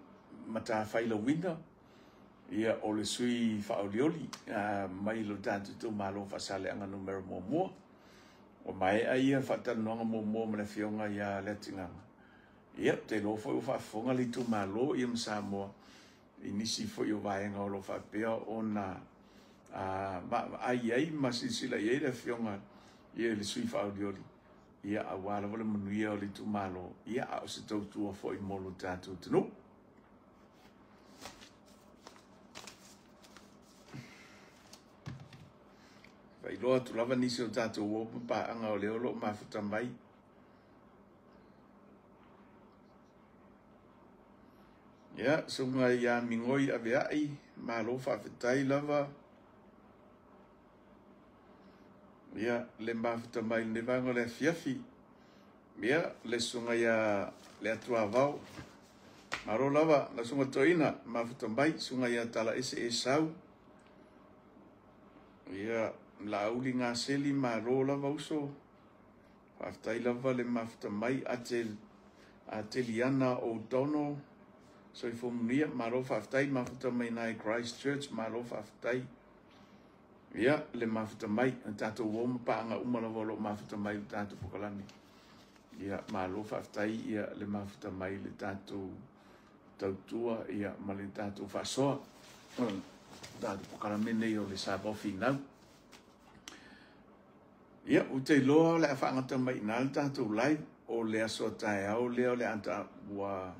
Matafailauina, ia o le sui faaolioli mai lo tatou itumalo Faasaleleaga Nu.1. Ua maea ia faatalanoaga muamua ma le Afioga ia Leatigaga. Ia, ou te iloa foi ua faafofoga le itumalo ia ma Samoa i nisi foi o vaega o lo o faapea ona vaavaai ai ma silasila i ai le Afioga ia le sui faaolioli, ia aua lava le manuia o le itumalo, ia a o se tautua foi mo lo tatou atunuu. Faailoa atu lava nisi o tatou uo ma paaga o lea o lo o mafuta mai. Ia, susuga ia Migoi Aveai, malo faafetai lava. Ia, le mafuta mai lenei vaega o le afiafi. Ia, le susuga ia le Atuavao, malo lava, la susuga Toeaina, mafuta mai, susuga ia Talaese Esau. Ia, Laauli Gaseli, malo lava uso. Faafetai lava le mafuta mai. Ateliana O'Donnell, soifua manuia, malo faafetai, mafuta mai nai Christchurch, malo faafetai. Ia, le mafuta mai, o tatou uo ma paaga uma lava o lo o mafuta mai le tatou polokalame. Ia, malo faafetai ia le mafuta mai le tatou tautua ia ma le tatou faasoa. tatou polokalame nei o le Samoa Finau. Ia, ou te iloa o le a faagata mai i ina le tatou live o le aso a taeao lea o le a ua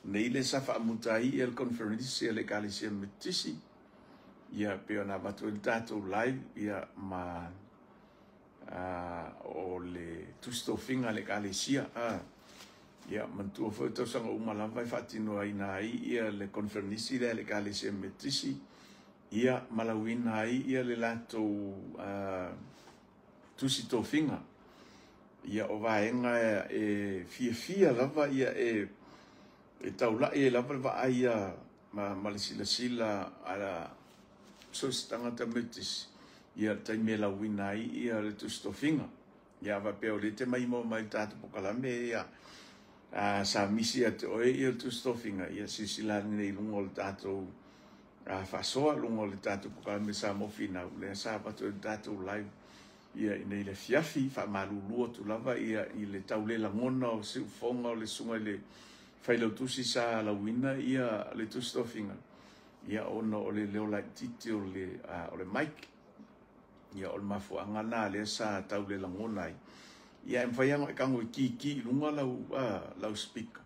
nei le sa faamuta ai ia le conference a le Ekalesia Metotisi. Ia, pei ona avatu ai le tatou live ia ma o le tusi tofiga a le Ekalesia. Ia, manatua foi o tausaga uma lava e faatinoina ai ia le conference lea a le Ekalesia Metotisi, ia malauina ai ia le latou tusi tofiga. Ia o vaega e fiafia lava ia e taulai ai lava le vaai ia ma le silasila a so o se tagata Metotisi ia le taimi e lauina ai ia le tusi tofiga. Ia faapea o lea e te maimoa mai i le tatou polokalame ia sa misi ia te oe ia le tusi tofiga, ia silasila ane i luga o le tatou faasoa, luga o le tatou polokalame Samoa Finau lea sa avatu ai le tatou live ia i nei le afiafi. Faamalulu atu lava ia i le taulelagona o siufofoga o le susuga i le failautusi sa lauina ia le tusi tofiga, ia ona o le leo laitiiti o le mic. Ia o le mafuaaga lena lea sa taulelagona ai. Ia e mafai lava ona e tago e kiki i luga lau speaker,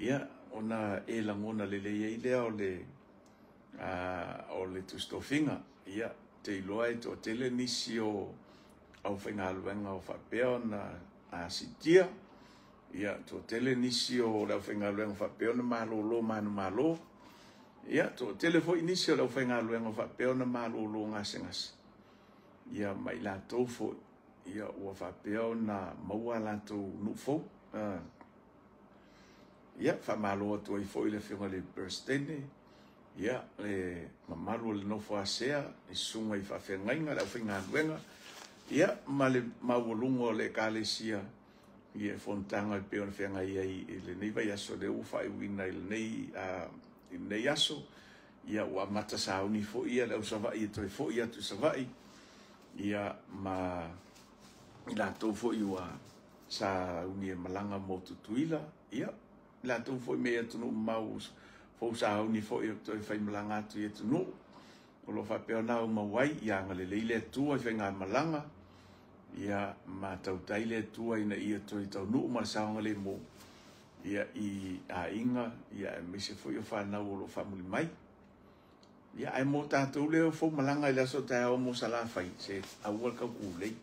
ia ona e lagona lelei ai lea o le tusi tofiga. Ia te iloa e toatele nisi o aufaigaluega o faapea ona siitia, ia toatele nisi o le aufaigaluega faapea ona malolo manumalo, ia toatele foi nisi o le aufaigaluega faapea ona malolo gasegase, ia ma i latou foi ia ua faapea ona maua latou nuu fou. Ia faamalo atu ai foi le afioga i le Peresetene, ia le mamalu o le nofo asea, i susuga i faafeagaiga, le aufaigaluega, ia ma le maualuga o le Ekalesia ia e fonotaga e pei ona feagai ai i lenei vaiaso lea ua faaiuina i lenei aso. Ia ua amata sauni foi ia le au Savaii e toe foi atu i Savaii, ia ma i latou foi ua sauni e malaga mo Tutuila, ia i latou foi me atunuu mamao fou sauni foi e toe faimalaga atu i atunuu o lo o faapea ona aumau ai. Ia agalelei le Atua i faigamalaga, ia ma tautai le Atua ina ia toe taunuu ma le saogalemu ia i aiga, ia aemaise foi o fanau o lo o faamuli mai. Ia ae mo tatou lea fou malaga i le aso taeao mo Salafai, se aua le taukulei.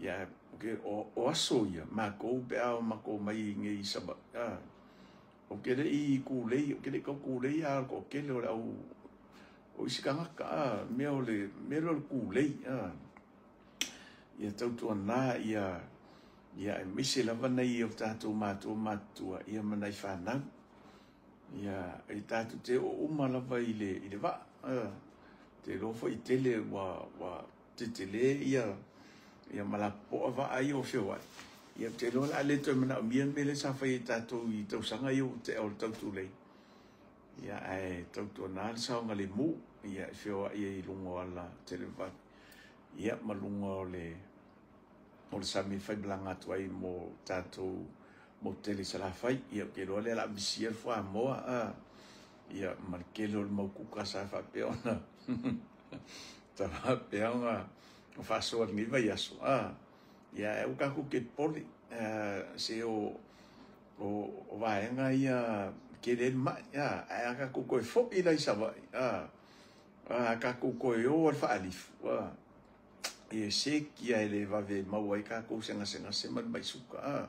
Ia o aso ia makou pe a o makou mai nei i Savaii, o ke le i kulei, o ke le taukulei a o kele o le au o isi tagata, mea o le mea lea o le kulei. Ia tautuana ia aemaise lava nai o tatou matua matutua ia ma nai fanau. Ia e tatou te oo uma lava i le vaa. Te iloa foi tele ua tetele ia malapopoa vaa ia o feoai. Ia te iloa o le a le toe manaomia le mea lea sa fai e tatou i tausaga ia ua tea o le tautulei. Ia ae tautuana le saogalemu ia e feoai ai i luga o ala televavave, ia ma luga o le sami e faimalaga atu ai mo tatou mo tele Salafai. Ia ou te iloa lea o le a misia le fuamoa, ia ma le tele o le mau kuka sa faapea ona sa faapea ona faasoa i lenei vaiaso. Ia ae ua tatou te popole se o vaega ia tele ai le mai, ae a tatou toe foi la i Savaii, a tatou toe o i le faalifu, ia seki ae le vave maua ai tatou se gasegase ma le mai suka.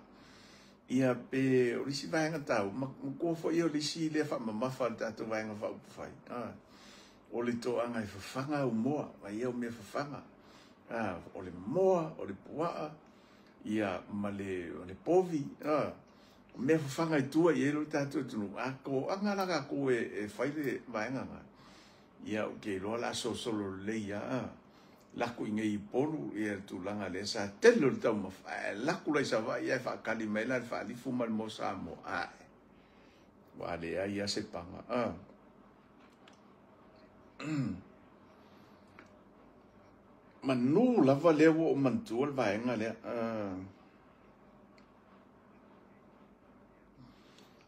Ia pe o le isi vaega taua, matua foi o le isi lea faamamafa a le tatou vaega faaupufai, o le toaga e fafaga au moa, ai au mea fafaga, o le moa, o le puaa, ia ma le povi, mea fafaga i tua i ai lo tatou atunuu. A toaga la tatou e fai le vaega na, ia ou te iloa o le a solosolo lelei lava. Lako i nei i Upolu ia le tulaga lea sa tele o le taumafa, ae lako la i Savaii ae faakali mai la le faalifu ma le moa Samoa, ae ua leai lava se paga. Manu lava lea ua ou manatua le vaega lea.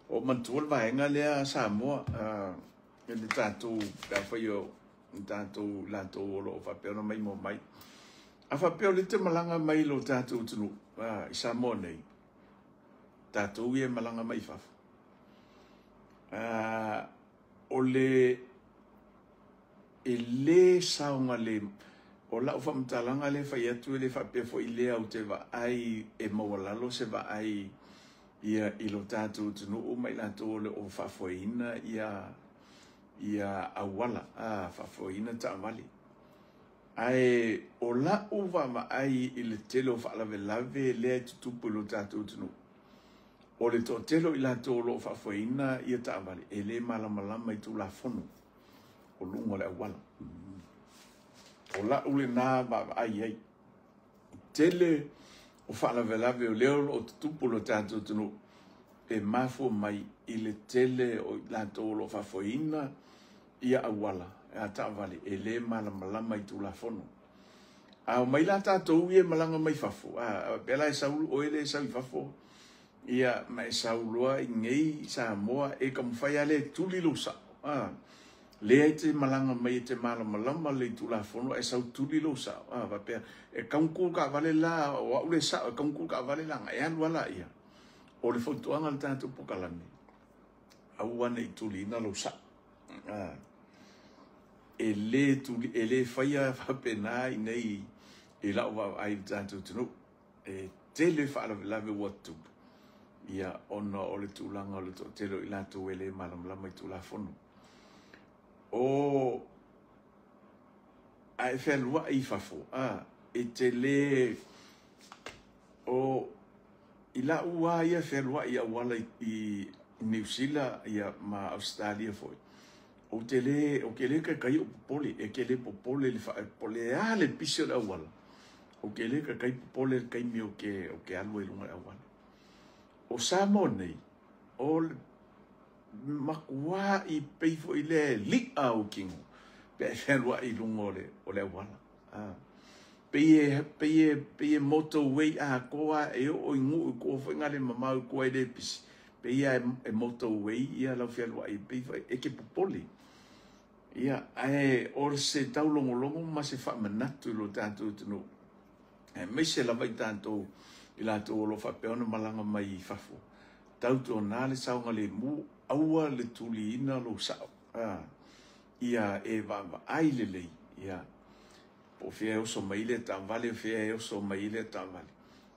O manatua le vaega lea Samoa. E le tatou, pe afai o tatou latou o lo o faapea ona maimoa mai. A faapea o lea e te malaga mai i lo tatou atunuu, i Samoa nei, tatou ia e malaga mai fafo, o le e lē saogalemu. O lau faamatalaga lea e fai atu e le faapea foi lea ou te vaai e maualalo se vaai ia i lo tatou atunuu ma i latou o lo o faafoeina ia auala, faafoeina taavale. Ae o lau vaavaai i le tele o faalavelave lea e tutupu i lo tatou atunuu, o le toatele o i latou o lo o faafoeina ia taavale e le malamalama i Tulafono o luga o le auala. O lau lena vaavaai ai. Tele o faalavelave o lea o lo o tutupu i lo tatou atunuu e mafua mai i le tele o i latou o lo o faafoeina ia auala a taavale e le malamalama i Tulafono. A o mai la tatou ia e malaga mai fafo, pe la e sau oe le sau i fafo, ia ma e sau loa i nei Samoa e taumafai lava lea e tuli lou sao. Lea e te malaga mai e te malamalama le Tulafono ae sau tuli lou sao. Faapea, e taugatu le taavale la, o au le sao, e taugatu le taavale la, e alu ala ia. O le fautuaga a le tatou polokalame, aua ne i tuliina lou sao. E le tuli, e le faia faapena i nei i lau vaavaai i le tatou atunuu. E tele faalavelave ua tutupu, ia ona o le tulaga o le toatele o i latou e le malamalama i Tulafono. O a e fealuai i fafo, e te le o i lau lava ia fealuai i auala i Niu Sila ia ma Ausetalia foi, ou te le, ou te le taitai ou popole, e te le popole le popole a le pisi o le auala. Ou te le taitai popole le taimi o ke alu ai luga o le auala. O Samoa nei, o le matua i pei foi lea e li'a ou tino pe e fealuai i luga o le auala. Pei e motorway atoa e oo i nuu i tua foi ngā le mamau i tua e le pisi. Pei e motorway ia lau fealuai, pei foi e te popole. Ia, ae o se taulogologo ma se faamanatu i lo tatou atunuu, aemaise lava i tatou i latou o lo o faapea ona malaga mai i fafo. Tautuana le saogalemu, aua le tuliina lou sao. Ia e vaavaai lelei, ia po o fea e oso mai le taavale, fea e oso mai le taavale.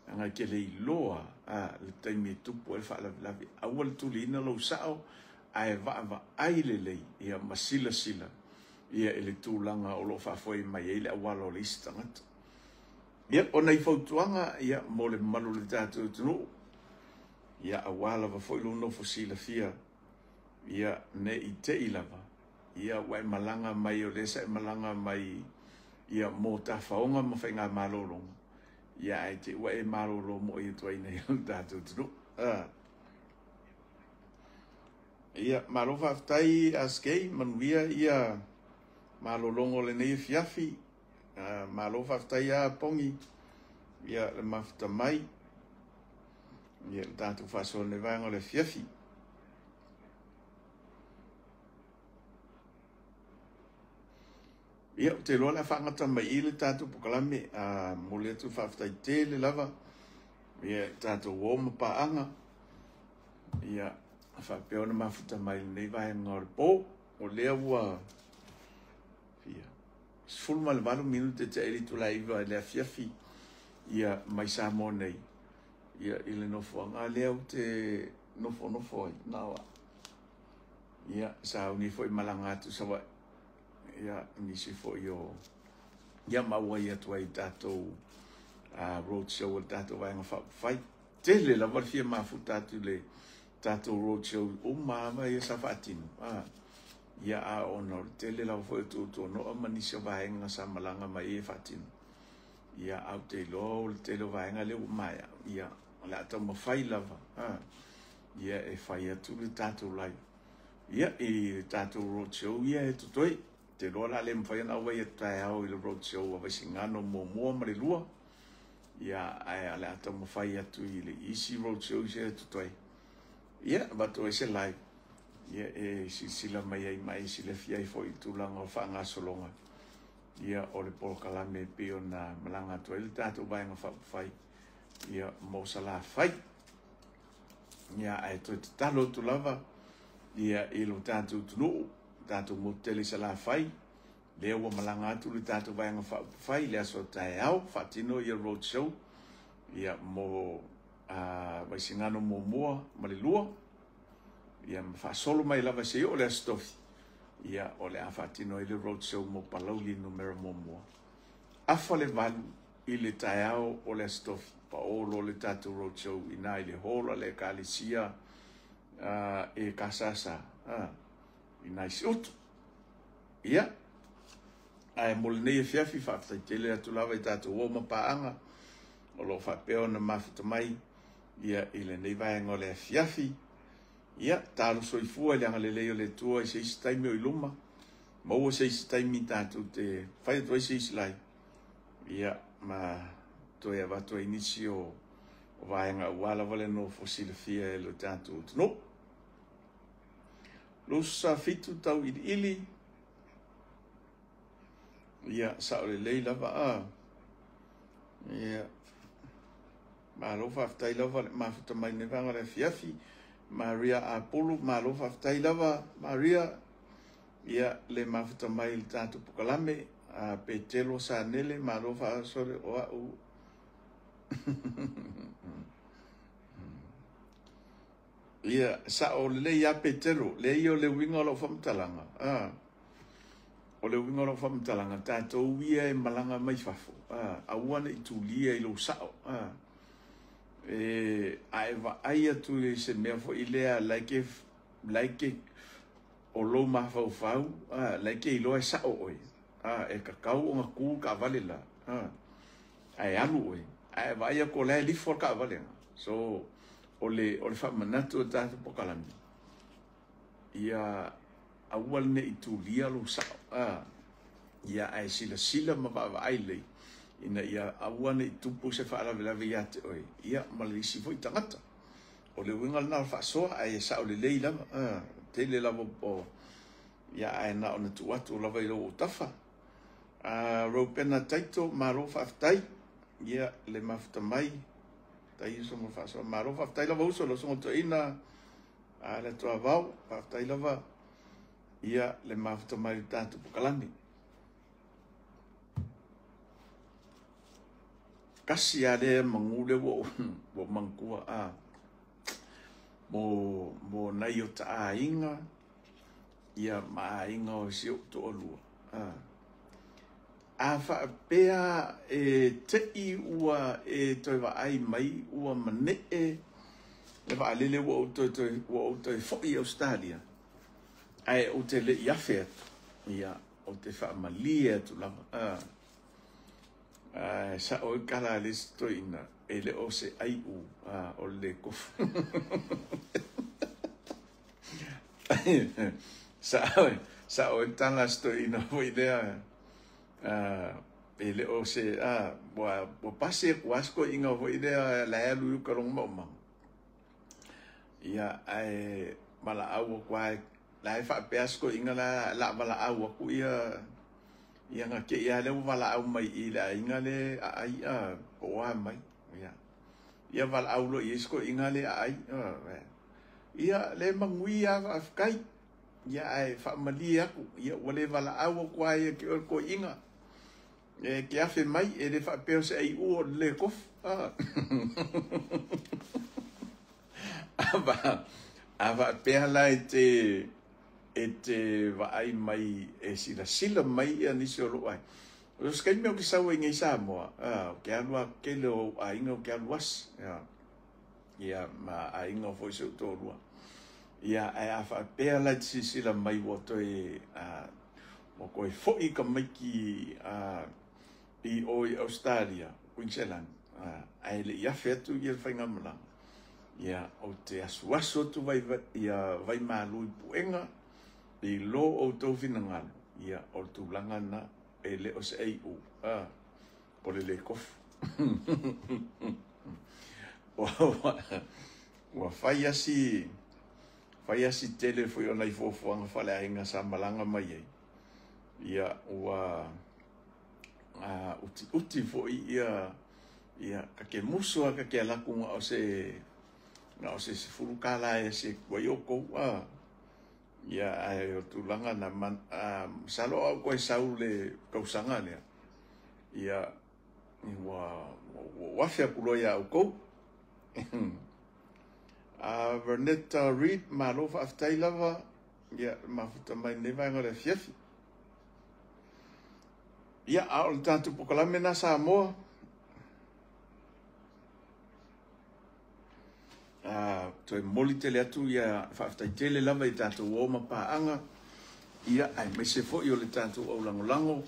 Leaga e te le iloa le taimi e tupu ai le faalavelave. Aua le tuliina lou sao, ae vaavaai lelei, ia ma silasila ia i le tulaga o lo o faafoe mai ai le auala o le isi tagata. Ia, o nai fautuaga ia mo le mamalu o le tatou atunuu, ia aua lava foi lou nofo silafia, ia ne i te i lava, ia ua e malaga mai o lea sa e malaga mai ia mo tafaoga ma faiga malologa, ia ae te ua e malolo mo i atu ai nei o le tatou atunuu. Ia, malo faafetai SK, manuia ia malologa o lenei afiafi. Malo faafetai a Pongi, ia le mafuta mai, ia le tatou faasoa lenei vaega o le afiafi. Ia, ou te iloa o le a faagata mai i le tatou polokalame. Momoli atu le faafetai tele lava, ia i tatou o ma paaga, ia faapea ona mafuta mai lenei vaega o le po. O lea ua fia 18 minute te ai le itula e 9 i le afiafi, ia mai Samoa nei, ia i le nofoaga lea ou te nofonofo ai, na o au. Ia, sauni foi malaga atu Savaii, ia nisi foi o ia maua atu ai tatou road show o le tatou vaega faaupufai. Tele lava le fia mafuta atu le tatou road show uma lava ia sa faatino. Ia a ona o le tele lava foi o tuutuanoa ma nisi o vaega sa malaga mai e faatino. Ia au te iloa o le tele o vaega lea ua maea. Ia o le a taumafai lava. Ia e fai atu le tatou live. Ia i le tatou road show ia e totoe. Te iloa la le mafai ona auai atu taeao i le road show a Vaisigano 1 ma le 2. Ia ae o le a taumafai atu i le isi road show ia e totoe. Ia avatu ai se live. Ia e silasila mai ai ma e silafia ai foi i tulaga o faagasologa ia o le polokalame e pei ona malaga atu ai le tatou Vaega Faaupufai ia mo Salafai. Ia ae toe tatalo atu lava ia i lo tatou atunuu, tatou motu tele i Salafai, lea ua malaga atu le tatou Vaega Faaupufai i le aso taeao, faatino ia road show ia mo Vaisigano 1 ma le 2, ia ma faasolo mai lava se i oo le Aso Tofi, ia o le a faatino ai le road show mo Palauli numera 1. 7:30 i le taeao o le Aso Tofi, paolo le tatou road show i na i le hall a le Ekalesia e Kasasa i nai Siutu. Ia, ae mo lenei afiafi faafetai tele atu lava i tatou o ma paaga o lo o faapea ona mafuta mai ia i lenei vaega o le afiafi. Ia, talo soifua i le agalelei o le Atua i se isi taimi o i luma, maua se isi taimi tatou te fai atu ai se isi lai, ia, ma toe avatu ai nisi o vaega aua lava le nofo silafia e lo tatou atunuu. Lusa 7 tau iliili, ia, sao lelei lava a. Ia, malo faafetai lava le mafuta mai nei vaega o le afiafi. Maria Apulu, malo faafetai lava Maria, ia le mafuta mai le tatou polokalame. Petelo Sanele, malo faasole o au. Ia, sao lelei ia Petelo, le ia o le uiga o lau faamatalaga. O le uiga o lau faamatalaga, tatou ia e malaga mai fafo, aua ne i tulia i lou sao. Ae vaai atu i se mea foi lea like o lou mafaufau, like iloa e sao oe. E kakau ona ku taavale la. Ae alu oe. Ae vaai atu o la e lifo le taavale. So, o le faamanatu o tatou polokalame, ia aua ne i tulia lou sao. Ia ae silasila ma vaavaai lelei ina ia aua ne i tupu se faalavelave ia te oe, ia ma le isi foi tagata. O le uiga lena o le faasoa, ae sao lelei lava. Tele lava o ia ae na ona tuu atu lava i lou tafa. Ropena Taito, malo faafetai. Ia le mafuta mai. Tai uso mo faasoa. Malo faafetai lava uso lo songo toeina. Le atua vau, faafetai lava. Ia le mafuta mai le tatou polokalame. Kasi a le mangu le ua manatua mo nai o taaiga ia ma aiga o si ou toalua. A faapea e tei ua e toe vaai mai ua manee le vaalele ua ou toe foi i Australia, ae ou te le i afe atu, ia, ou te faamalie atu lava. Sao ai tala a le isi toeaina, e le o se aiu o le kofu. Sao ai tala a se toeaina foi lea, e le o se, ua pasi atu lava se toeaina foi lea la e alu i uka lona maumau. Ia, ae valaau atu lava, la e faapea se toeaina la valaau atu ia, ia na te ia lea ua valaau mai i le aiga le aai po o a mai. Ia, ia valaau loa i ai se toeaina le aai. Ia, le manuia faafetai. Ia, ae faamalie atu. Ia, ua le valaau atu lava ia te oe le toeaina. E te afe mai, e le faapea o se aiu o le kofu. A faapea la e te vaai mai, e silasila mai ia nisi o lou ai. O se taimi o ke sau ai nei Samoa, o ke alu a kele o aiga o ke alu asi. Ia, ma aiga foi se ou toalua. Ia, ae a faapea la e te silasila mai ua toe, ua toe foi ka maiki i o i Australia, Queensland, ae le i afe atu ia le faigamalaga. Ia, o te asuasu atu ia vaimalu i puega, i lo outou finagalo, ia, o le tulaga na e le o se aiu, o le le kofu. Ua fai Fai asi tele foi o nai fuafuaga faaleaiga sa malaga mai ai, ia ua utiuti foi ia ka ke musu a ka ke alaku nga o se 10 kala e se kua i oukou ia ae o tulaga na masalo au koe sau le kausaga lea ia ua wafe aku loa ia oukou. Vernetta Reid, malo faafetai lava ia mafuta mai nei vaega o le afiafi. Ia a o le tatou pokalame na Samoa. Toe momoli tele atu ia faafetai tele lava i tatou o ma paaga ia aemaise foi o le tatou aulagolago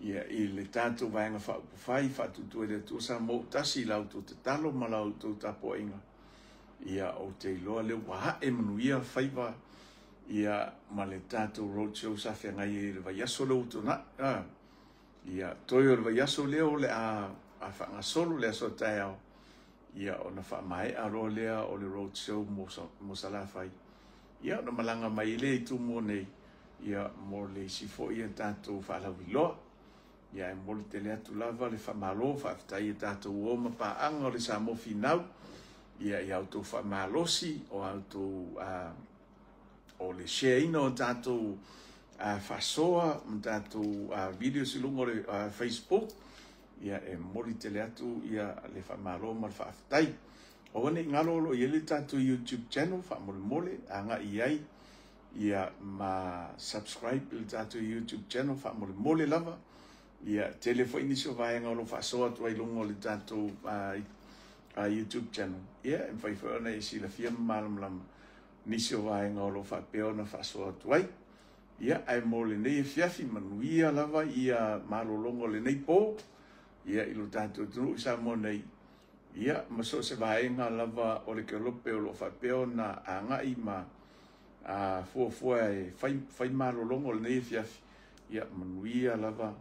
ia i le tatou vaega faaupufai faatuatua i le Atua Samoa ua tasi i la outou tatalo ma la outou tapuaiga. Ia ou te iloa lea ua ae manuia faiva ia ma le tatou roadshow sa feagai ai i le vaiaso lea ua tuanai. Ia toe o le vaiaso lea o le a faagasolo le aso taeao ia ona faamaea loa lea o le roadshow mo Salafai. Ia ona malaga mai le i Tumua nei ia mo le isi foi ia tatou faalauiloa. Ia e momoli tele atu lava le faamalo faafetai i tatou o ma paaga o le Samoa Finau ia i a outou faamalosi o a outou o le share-ina o tatou faasoa ma tatou videos i luga o le Facebook. Ia e momoli tele atu ia le faamalo ma le faafetai. Aua ne i galo o lo o i ai le tatou YouTube channel faamolemole agai i ai ia ma subscribe i le tatou YouTube channel faamolemole lava. Ia tele foi nisi o vaega o lo o faasoa atu ai i luga o le tatou YouTube channel. Ia e mafai foi ona e silafia ma malamalama nisi o vaega o lo o faapea ona faasoa atu ai. Ia ae mo lenei afiafi manuia lava ia malologa o lenei po ia i lo tatou atunuu i Samoa nei. Ia ma so o se vaega lava o le kelope o lo o faapea ona agai ma fuafua e fai malologa o lenei afiafi. Ia manuia lava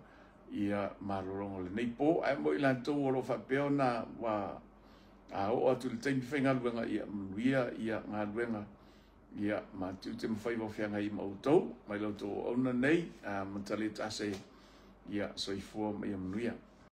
ia malologa o lenei po. Ae mo i latou o lo o faapea ona ua oo atu i le taimi faigaluega, ia manuia ia galuega ia ma tiute ma faiva o feagai ma outou mai la outou auauna nei ma tale tase ia soifua ma ia manuia.